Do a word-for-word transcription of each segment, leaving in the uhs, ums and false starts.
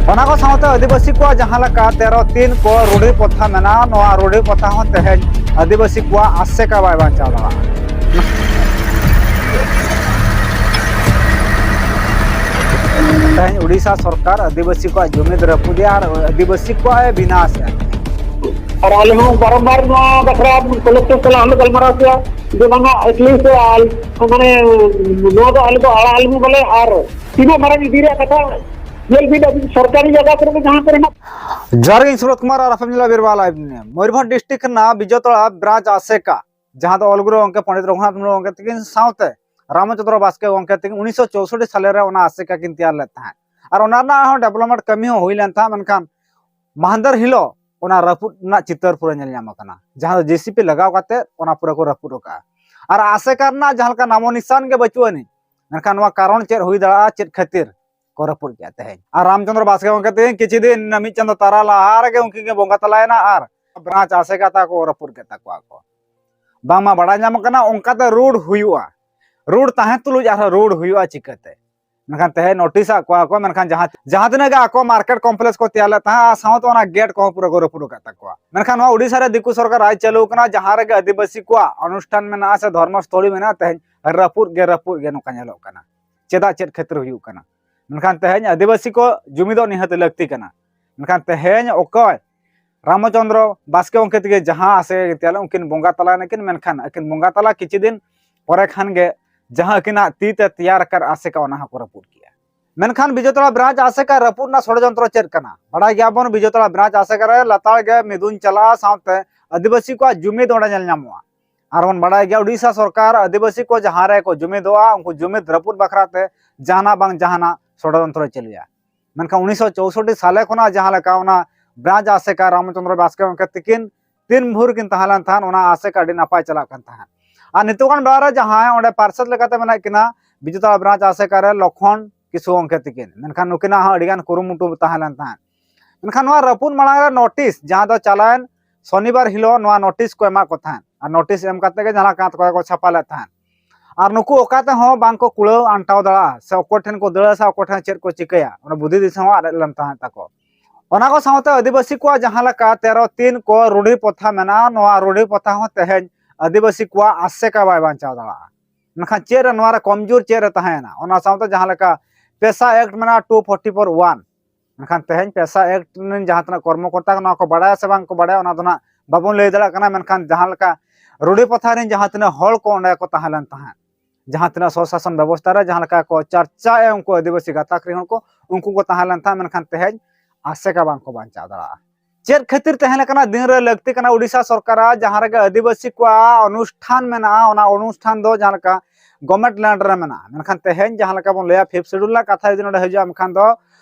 ᱚᱱᱟ ᱠᱚ ᱥᱟᱶᱛᱮ ᱟᱹᱫᱤᱵᱟᱹᱥᱤ ᱠᱚᱣᱟᱜ ᱡᱟᱦᱟᱸ ᱞᱮᱠᱟ ᱛᱮᱨᱚ ᱛᱤᱱ ᱠᱚ ᱨᱩᱰᱷᱤ ᱯᱨᱚᱛᱷᱟ ᱢᱮᱱᱟᱜᱼᱟ, ᱱᱚᱣᱟ ᱨᱩᱰᱷᱤ ᱯᱨᱚᱛᱷᱟ ᱦᱚᱸ ᱛᱮᱦᱮᱧ ᱟᱹᱫᱤᱵᱟᱹᱥᱤ ᱠᱚᱣᱟᱜ ᱟᱥᱮᱠᱟ ᱵᱟᱭ ᱵᱟᱧᱪᱟᱣ ᱫᱟᱲᱮᱭᱟᱜᱼᱟ᱾ ᱛᱮᱦᱮᱧ ᱩᱰᱤᱥᱟ ᱥᱚᱨᱠᱟᱨ ᱟᱹᱫᱤᱵᱟᱹᱥᱤ ᱠᱚᱣᱟᱜ ᱡᱩᱢᱤᱫ ᱨᱟᱹᱯᱩᱫᱮᱜᱼᱟ ᱟᱨ ᱟᱹᱫᱤᱵᱟᱹᱥᱤ ᱠᱚᱣᱟᱜ ᱮ ᱵᱤᱱᱟᱥᱮᱜᱼᱟ᱾ ᱟᱨ ᱟᱞᱮ ᱦᱚᱸ ᱵᱟᱨᱚᱢᱵᱟᱨ ᱱᱚᱣᱟ ᱵᱟᱠᱷᱨᱟ ᱠᱚᱞᱮᱠᱴᱚᱨ ᱥᱟᱞᱟᱜ ᱦᱚᱸᱞᱮ ᱜᱟᱞᱢᱟᱨᱟᱣ ᱠᱮᱭᱟ ᱡᱮ ᱵᱟᱝᱟ, ᱮᱴᱞᱤᱥᱴ ᱢᱟᱱᱮ ᱱᱚᱣᱟ ᱫᱚ ᱟᱞᱮ ᱫᱚ ᱟᱲᱟᱜ ᱟᱞᱮ ᱢᱮ ᱵᱚᱞᱮ, ᱟᱨ ᱛᱤᱱᱟᱹᱜ ᱢᱟᱨᱟᱝ ᱤᱫᱤ ᱨᱮᱭᱟᱜ ᱠᱟᱛᱷᱟ ᱧᱮᱞ ᱵᱤᱱ ᱟᱹᱵᱤᱱ ᱥᱚᱨᱠᱟᱨᱤ ᱡᱟᱭᱜᱟ ᱠᱚᱨᱮ ᱫᱚ ᱡᱟᱦᱟᱸ ᱠᱚᱨᱮ ᱦᱮᱱᱟᱜ᱾ ᱡᱚᱦᱟᱨ ᱜᱮ, ᱤᱧ ᱥᱩᱨᱚᱛ ᱠᱩᱢᱟᱨ ᱟᱨ ᱟᱯᱮ ᱧᱮᱞᱟ ᱵᱤᱨᱵᱟᱦᱟ ᱞᱟᱭᱤᱵᱷ ᱱᱤᱭᱩᱡᱽ᱾ ᱢᱚᱭᱩᱨᱵᱷᱚᱸᱡᱽ ᱰᱤᱥᱴᱨᱤᱠᱴ ᱨᱮᱱᱟᱜ ᱵᱤᱡᱚᱭᱛᱟᱲᱟ ᱵᱨᱟᱧᱪ ᱟᱥᱮᱠᱟ, ᱡᱟᱦᱟᱸ ᱫᱚ ᱚᱞ ᱜᱩᱨᱩ ᱜᱚᱢᱠᱮ ᱯᱚᱱᱰᱤᱛ ᱨᱚᱜᱷᱩᱱᱟᱛᱷ ᱢᱩᱨᱢᱩ ᱜᱚᱢᱠᱮ ᱛᱟᱹᱠᱤᱱ ᱥᱟᱶᱛᱮ ᱨᱟᱢᱪᱚᱸᱫᱽᱨᱚ ᱵᱟᱥᱠᱮ ᱜᱚᱢᱠᱮ ᱛᱟᱹᱠᱤᱱ ᱩᱱᱤᱥᱥᱚ ᱪᱳᱥᱳᱴᱴᱤ ᱥᱟᱞᱮ ᱨᱮ ᱚᱱᱟ ᱟᱥᱮᱠᱟ ᱠᱤᱱ ᱛᱮᱭᱟᱨ ᱞᱮᱫ ᱛᱟᱦᱮᱸᱫ᱾ ᱟᱨ ᱚᱱᱟ ᱨᱮᱱᱟᱜ ᱦᱚᱸ ᱰᱮᱵᱷᱞᱚᱯᱢᱮᱱᱴ ᱠᱟᱹᱢᱤ ᱦᱚᱸ ᱦᱩᱭ ᱞᱮᱱ ᱛᱟᱦᱮᱸᱫ, ᱢᱮᱱᱠᱷᱟᱱ ᱢᱟᱦᱫᱮᱨ ᱦᱤᱞᱳᱜ ᱚᱱᱟ ᱨᱟᱹᱯᱩᱫ ᱨᱮᱱᱟᱜ ᱪᱤᱛᱟᱹᱨ ᱯᱩᱨᱟᱹ ᱧᱮᱞ ᱧᱟᱢ ᱟᱠᱟᱱᱟ, ᱡᱟᱦᱟᱸ ᱫᱚ ᱡᱮᱥᱤᱯᱤ ᱞᱟᱜᱟᱣ ᱠᱟᱛᱮ ᱚᱱᱟ ᱯᱩᱨᱟᱹ ᱠᱚ ᱨᱟᱹᱯᱩᱫ ᱟᱠᱟᱫᱼᱟ᱾ ᱟᱨ ᱟᱥᱮᱠᱟ ᱨᱮᱱᱟᱜ ᱡᱟᱦᱟᱸ ᱞᱮᱠᱟ ᱱᱟᱢᱚ ᱱᱤᱥᱟᱱ ᱜᱮ ᱵᱟᱹᱪᱩᱜ ᱟᱹᱱᱤᱡ, ᱢᱮᱱᱠᱷᱟᱱ ᱱᱚᱣᱟ ᱠᱟᱨᱚᱱ ᱪᱮᱫ ᱦᱩᱭ ᱫᱟᱲᱮᱭᱟᱜᱼᱟ, ᱪᱮᱫ ᱠᱷᱟᱹᱛᱤᱨ ᱠᱚ ᱨᱟᱹᱯᱩᱫ ᱠᱮᱫᱼᱟ ᱛᱮᱦᱮᱧ? ᱟᱨ ᱨᱟᱢᱪᱚᱸᱫᱽᱨᱚ ᱵᱟᱥᱠᱮ ᱜᱚᱢᱠᱮ ᱛᱮᱦᱮᱧ ᱠᱤᱪᱷᱩ ᱫᱤᱱ, ᱢᱤᱫ ᱪᱟᱸᱫᱚ ᱛᱟᱨᱟ ᱞᱟᱦᱟ ᱨᱮᱜᱮ ᱩᱱᱠᱤᱱ ᱠᱤᱱ ᱵᱚᱸᱜᱟ ᱛᱟᱞᱟᱭᱮᱱᱟ ᱟᱨ ᱵᱨᱟᱧᱪ ᱟᱥᱮᱠᱟ ᱛᱟᱠᱚ ᱨᱟᱹᱯᱩᱫ ᱠᱮᱫ ᱛᱟᱠᱚᱣᱟ ᱠᱚ᱾ ᱵᱟᱝᱢᱟ ᱵᱟᱲᱟᱭ ᱧᱟᱢᱚᱜ ᱠᱟᱱᱟ ᱚᱱᱠᱟᱛᱮ ᱨᱳᱰ ᱦᱩᱭᱩᱜᱼᱟ, ᱨᱳᱰ ᱛᱟᱦᱮᱸ ᱛᱩᱞᱩᱡ ᱟᱨᱦᱚᱸ ᱨᱳᱰ ᱦᱩᱭᱩᱜᱼᱟ ᱪᱤᱠᱟᱹᱛᱮ? ᱢᱮᱱᱠᱷᱟᱱ ᱛᱮᱦᱮᱧ ᱱᱳᱴᱤᱥ ᱟᱫ ᱠᱚᱣᱟ ᱠᱚ, ᱢᱮᱱᱠᱷᱟᱱ ᱡᱟᱦᱟᱸ, ᱡᱟᱦᱟᱸ ᱛᱤᱱᱟᱹᱜ ᱜᱮ ᱟᱠᱚ ᱢᱟᱨᱠᱮᱴ ᱠᱚᱢᱯᱞᱮᱠᱥ ᱠᱚ ᱛᱮᱭᱟᱨ ᱞᱮᱫ ᱛᱟᱦᱮᱸᱫ, ᱟᱨ ᱥᱟᱶᱛᱮ ᱚᱱᱟ ᱜᱮᱴ ᱠᱚᱦᱚᱸ ᱯᱩᱨᱟᱹ ᱠᱚ ᱨᱟᱹᱯᱩᱫ ᱟᱠᱟᱫ ᱛᱟᱠᱚᱣᱟ᱾ ᱢᱮᱱᱠᱷᱟᱱ ᱱᱚᱣᱟ ᱩᱰᱤᱥᱟ ᱨᱮ ᱫᱤᱠᱩ ᱥᱚᱨᱠᱟᱨ ᱨᱟᱡᱽ ᱪᱟᱹᱞᱩ ᱠᱟᱱᱟ, ᱡᱟᱦᱟᱸ ᱨᱮᱜᱮ ᱟᱹᱫᱤᱵᱟᱹᱥᱤ ᱠᱚᱣᱟᱜ ᱚᱱᱩᱥᱴᱷᱟᱱ ᱢᱮᱱᱟᱜᱼᱟ ᱥᱮ ᱫᱷᱚᱨᱢᱚ ᱥᱛᱷᱚᱞᱤ ᱢᱮᱱᱟᱜᱼᱟ, ᱛᱮᱦᱮᱧ ᱨᱟᱹᱯᱩᱫ ᱜᱮ ᱨᱟᱹᱯᱩᱫ ᱜᱮ ᱱᱚᱝᱠᱟ ᱧᱮᱞᱚᱜ ᱠᱟᱱᱟ᱾ ᱪᱮᱫᱟᱜ, ᱪᱮᱫ ᱠᱷᱟᱹᱛᱤᱨ ᱦᱩᱭᱩᱜ ᱠᱟᱱᱟ? ᱢᱮᱱᱠᱷᱟᱱ ᱛᱮᱦᱮᱧ ᱟᱹᱫᱤᱵᱟᱹᱥᱤ ᱠᱚ ᱡᱩᱢᱤᱫᱚᱜ ᱱᱤᱦᱟᱹᱛ ᱞᱟᱹᱠᱛᱤ ᱠᱟᱱᱟ᱾ ᱢᱮᱱᱠᱷᱟᱱ ᱛᱮᱦᱮᱧ ᱚᱠᱚᱭ ᱨᱟᱢᱪᱚᱸᱫᱽᱨᱚ ᱵᱟᱥᱠᱮ ᱜᱚᱢᱠᱮ ᱛᱮᱜᱮ ᱡᱟᱦᱟᱸ ᱟᱥᱮ ᱛᱮᱭᱟᱨ ᱞᱮᱫ, ᱩᱱᱠᱤᱱ ᱵᱚᱸᱜᱟ ᱛᱟᱞᱟᱭᱮᱱᱟᱠᱤᱱ, ᱢᱮᱱᱠᱷᱟᱱ ᱟᱹᱠᱤᱱ ᱵᱚᱸᱜᱟ ᱛᱟᱞᱟ ᱠᱤᱪᱷᱩ ᱫᱤᱱ ᱯᱚᱨᱮ ᱠᱷᱟᱱ ᱜᱮ ᱡᱟᱦᱟᱸ ᱟᱹᱠᱤᱱᱟᱜ ᱛᱤ ᱛᱮ ᱛᱮᱭᱟᱨ ᱟᱠᱟᱫ ᱟᱥᱮᱠᱟ, ᱚᱱᱟ ᱦᱚᱸᱠᱚ ᱨᱟᱹᱯᱩᱫ ᱠᱮᱜᱼᱟ᱾ ᱢᱮᱱᱠᱷᱟᱱ ᱵᱤᱡᱚᱭᱛᱟᱲᱟ ᱵᱨᱟᱧᱪ ᱟᱥᱮᱠᱟ ᱨᱟᱹᱯᱩᱫ ᱨᱮᱱᱟᱜ ᱥᱚᱲᱚᱡᱚᱱᱛᱨᱚ ᱪᱮᱫ ᱠᱟᱱᱟ? ᱵᱟᱲᱟᱭ ᱜᱮᱭᱟᱵᱚᱱ, ᱵᱤᱡᱚᱭᱛᱟᱲᱟ ᱵᱨᱟᱧᱪ ᱟᱥᱮᱠᱟ ᱨᱮ ᱞᱟᱛᱟᱨ ᱜᱮ ᱢᱤᱫᱩᱱ ᱪᱟᱞᱟᱜᱼᱟ, ᱥᱟᱶᱛᱮ ᱟᱹᱫᱤᱵᱟᱹᱥᱤ ᱠᱚᱣᱟᱜ ᱡᱩᱢᱤᱫ ᱚᱸᱰᱮ ᱧᱮᱞ ᱧᱟᱢᱚᱜᱼᱟ᱾ ᱟᱨ ᱵᱚᱱ ᱵᱟᱲᱟᱭ ᱜᱮᱭᱟ, ᱩᱰᱤᱥᱟ ᱥᱚᱨᱠᱟᱨ ᱟᱹᱫᱤᱵᱟᱹᱥᱤ ᱠᱚ ᱡᱟᱦᱟᱸ ᱨᱮᱠᱚ ᱡᱩᱢᱤᱫᱚᱜᱼᱟ, ᱩᱱᱠᱩ ᱡᱩᱢᱤᱫ ᱨᱟᱹᱯᱩᱫ ᱵᱟᱠᱷᱨᱟ ᱛᱮ ᱡᱟᱦᱟᱱᱟᱜ ᱵᱟᱝ ᱡᱟᱦᱟᱱᱟᱜ ᱥᱚᱲᱚᱡᱚᱱᱛᱨᱚᱭ ᱪᱟᱹᱞᱩᱭᱟ᱾ ᱢᱮᱱᱠᱷᱟᱱ ᱩᱱᱤᱥᱥᱚ ᱪᱳᱥᱳᱴᱴᱤ ᱥᱟᱞᱮ ᱠᱷᱚᱱᱟᱜ ᱡᱟᱦᱟᱸ ᱞᱮᱠᱟ ᱚᱱᱟ ᱵᱨᱟᱧᱪ ᱟᱥᱮᱠᱟ ᱨᱟᱢᱪᱚᱸᱫᱽᱨᱚ ᱵᱟᱥᱠᱮ ᱜᱚᱢᱠᱮ ᱛᱤᱠᱤᱱ ᱛᱤᱱ ᱵᱷᱳᱨ ᱠᱤᱱ ᱛᱟᱦᱮᱸ ᱞᱮᱱ ᱛᱟᱦᱮᱸᱫ, ᱚᱱᱟ ᱟᱥᱮᱠᱟ ᱟᱹᱰᱤ ᱱᱟᱯᱟᱭ ᱪᱟᱞᱟᱜ ᱠᱟᱱ ᱛᱟᱦᱮᱸᱫ᱾ ᱟᱨ ᱱᱤᱛᱚᱜᱟᱱ ᱵᱮᱲᱟ ᱨᱮ ᱡᱟᱦᱟᱸᱭ ᱚᱸᱰᱮ ᱯᱟᱨᱥᱮᱫ ᱞᱮᱠᱟᱛᱮ ᱢᱮᱱᱟᱜ ᱠᱤᱱᱟ ᱵᱤᱡᱚᱭᱛᱟᱲᱟ ᱵᱨᱟᱧᱪ ᱟᱥᱮᱠᱟ ᱨᱮ ᱞᱚᱠᱷᱚᱱ ᱠᱤᱥᱠᱩ ᱜᱚᱢᱠᱮ ᱛᱤᱠᱤᱱ, ᱢᱮᱱᱠᱷᱟᱱ ᱱᱩᱠᱤᱱᱟᱜ ᱦᱚᱸ ᱟᱹᱰᱤᱜᱟᱱ ᱠᱩᱨᱩᱢᱩᱴᱩ ᱛᱟᱦᱮᱸ ᱞᱮᱱ ᱛᱟᱦᱮᱸᱫ᱾ ᱢᱮᱱᱠᱷᱟᱱ ᱱᱚᱣᱟ ᱨᱟᱹᱯᱩᱫ ᱢᱟᱲᱟᱝ ᱨᱮ ᱱᱳᱴᱤᱥ, ᱡᱟᱦᱟᱸ ᱫᱚ ᱪᱟᱞᱟᱣᱮᱱ ᱥᱚᱱᱤᱵᱟᱨ ᱦᱤᱞᱳᱜ ᱱᱚᱣᱟ ᱱᱳᱴᱤᱥ ᱠᱚ ᱮᱢᱟᱜ ᱠᱚ ᱛᱟᱦᱮᱸᱫ, ᱟᱨ ᱱᱳᱴᱤᱥ ᱮᱢ ᱠᱟᱛᱮ ᱜᱮ ᱡᱟᱦᱟᱸ ᱠᱟᱸᱛ ᱠᱚᱨᱮ ᱠᱚ ᱪᱷᱟᱯᱟ ᱞᱮᱫ ᱛᱟᱦᱮᱸᱫ᱾ ᱟᱨ ᱱᱩᱠᱩ ᱚᱠᱟ ᱛᱮᱦᱚᱸ ᱵᱟᱝ ᱠᱚ ᱠᱩᱲᱟᱹᱣ ᱟᱱᱴᱟᱣ ᱫᱟᱲᱮᱭᱟᱜᱼᱟ, ᱥᱮ ᱚᱠᱚᱭ ᱴᱷᱮᱱ ᱠᱚ ᱫᱟᱹᱲᱟ ᱥᱮ ᱚᱠᱚᱭ ᱴᱷᱮᱱ ᱪᱮᱫ ᱠᱚ ᱪᱤᱠᱟᱹᱭᱟ, ᱚᱱᱟ ᱵᱩᱫᱷᱤ ᱫᱤᱥᱟᱹ ᱦᱚᱸ ᱟᱫ ᱞᱮᱱ ᱛᱟᱦᱮᱸᱫ ᱛᱟᱠᱚ᱾ ᱚᱱᱟ ᱠᱚ ᱥᱟᱶᱛᱮ ᱟᱹᱫᱤᱵᱟᱹᱥᱤ ᱠᱚᱣᱟᱜ ᱡᱟᱦᱟᱸ ᱞᱮᱠᱟ ᱛᱮᱨᱚ ᱛᱤᱱ ᱠᱚ ᱨᱩᱰᱷᱤ ᱯᱨᱚᱛᱷᱟ ᱢᱮᱱᱟᱜᱼᱟ, ᱱᱚᱣᱟ ᱨᱩᱰᱷᱤ ᱯᱨᱚᱛᱷᱟ ᱦᱚᱸ ᱛᱮᱦᱮᱧ ᱟᱹᱫᱤᱵᱟᱹᱥᱤ ᱠᱚᱣᱟᱜ ᱟᱥᱮᱠᱟ ᱵᱟᱭ ᱵᱟᱧᱪᱟᱣ ᱫᱟᱲᱮᱭᱟᱜᱼᱟ᱾ ᱢᱮᱱᱠᱷᱟᱱ ᱪᱮᱫ ᱨᱮ ᱱᱚᱣᱟ ᱨᱮ ᱠᱚᱢᱡᱳᱨ ᱪᱮᱫ ᱨᱮ ᱛᱟᱦᱮᱸᱭᱮᱱᱟ? ᱚᱱᱟ ᱥᱟᱶᱛᱮ ᱡᱟᱦᱟᱸ ᱞᱮᱠᱟ ᱯᱮᱥᱟ ᱮᱠᱴ ᱢᱮᱱᱟᱜᱼᱟ, ᱴᱩ ᱯᱷᱳᱨᱴᱤ ᱯᱷᱳᱨ ᱚᱣᱟᱱ, ᱢᱮᱱᱠᱷᱟᱱ ᱛᱮᱦᱮᱧ ᱯᱮᱥᱟ ᱮᱠᱴ ᱨᱮᱱ ᱡᱟᱦᱟᱸ ᱛᱤᱱᱟᱹᱜ ᱠᱚᱨᱢᱚᱠᱚᱨᱛᱟ ᱠᱚ, ᱱᱚᱣᱟ ᱠᱚ ᱵᱟᱲᱟᱭᱟ ᱥᱮ ᱵᱟᱝ ᱠᱚ ᱵᱟᱲᱟᱭᱟ, ᱚᱱᱟ ᱫᱚ ᱱᱟᱜ ᱵᱟᱵᱚᱱ ᱞᱟᱹᱭ ᱫᱟᱲᱮᱭᱟᱜ ᱠᱟᱱᱟ᱾ ᱢᱮᱱᱠᱷᱟᱱ ᱡᱟᱦᱟᱸ ᱞᱮᱠᱟ ᱨᱩᱰᱷᱤ ᱯᱨᱚᱛᱷᱟ ᱨᱮᱱ ᱡᱟᱦᱟᱸ ᱛᱤᱱᱟᱹᱜ ᱦᱚᱲ ᱠᱚ ᱚᱸᱰᱮ ᱠᱚ ᱛᱟᱦᱮᱸ ᱞᱮᱱ ᱛᱟᱦᱮᱸᱫ, ᱡᱟᱦᱟᱸ ᱛᱤᱱᱟᱹᱜ ᱥᱚᱥᱟᱥᱚᱱ ᱵᱮᱵᱚᱥᱛᱷᱟ ᱨᱮ ᱡᱟᱦᱟᱸ ᱞᱮᱠᱟ ᱠᱚ ᱪᱟᱨᱪᱟᱭᱮᱫ ᱩᱱᱠᱩ ᱟᱹᱫᱤᱵᱟᱹᱥᱤ ᱜᱟᱛᱟᱠ ᱨᱮᱱ ᱦᱚᱲ ᱠᱚ, ᱩᱱᱠᱩ ᱠᱚ ᱛᱟᱦᱮᱸ ᱞᱮᱱ ᱛᱟᱦᱮᱸᱫ, ᱢᱮᱱᱠᱷᱟᱱ ᱛᱮᱦᱮᱧ ᱟᱥᱮᱠᱟ ᱵᱟᱝ ᱠᱚ ᱵᱟᱧᱪᱟᱣ ᱫᱟᱲᱮᱭᱟᱜᱼᱟ᱾ ᱪᱮᱫ ᱠᱷᱟᱹᱛᱤᱨ ᱛᱟᱦᱮᱸ ᱞᱮᱠᱟᱱᱟ ᱫᱤᱱ ᱨᱮ ᱞᱟᱹᱠᱛᱤ ᱠᱟᱱᱟ ᱳᱰᱤᱥᱟ ᱥᱚᱨᱠᱟᱨᱟᱜ, ᱡᱟᱦᱟᱸ ᱨᱮᱜᱮ ᱟᱹᱫᱤᱵᱟᱹᱥᱤ ᱠᱚᱣᱟᱜ ᱚᱱᱩᱥᱴᱷᱟᱱ ᱢᱮᱱᱟᱜᱼᱟ, ᱚᱱᱟ ᱚᱱᱩᱥᱴᱷᱟᱱ ᱫᱚ ᱡᱟᱦᱟᱸ ᱞᱮᱠᱟ ᱜᱚᱵᱷᱢᱮᱱᱴ ᱞᱮᱱᱰ ᱨᱮ ᱢᱮᱱᱟᱜᱼᱟ, ᱢᱮᱱᱠᱷᱟᱱ ᱛᱮᱦᱮᱧ ᱡᱟᱦᱟᱸ ᱞᱮᱠᱟ ᱵᱚᱱ ᱞᱟᱹᱭᱟ ᱯᱷᱤᱯᱛᱷ ᱥᱤᱰᱩᱞ ᱨᱮᱱᱟᱜ ᱠᱟᱛᱷᱟ ᱡᱩᱫᱤ ᱱᱚᱰᱮ ᱦᱤᱡᱩᱜᱼᱟ, ᱢᱮᱱᱠᱷᱟᱱ ᱫᱚ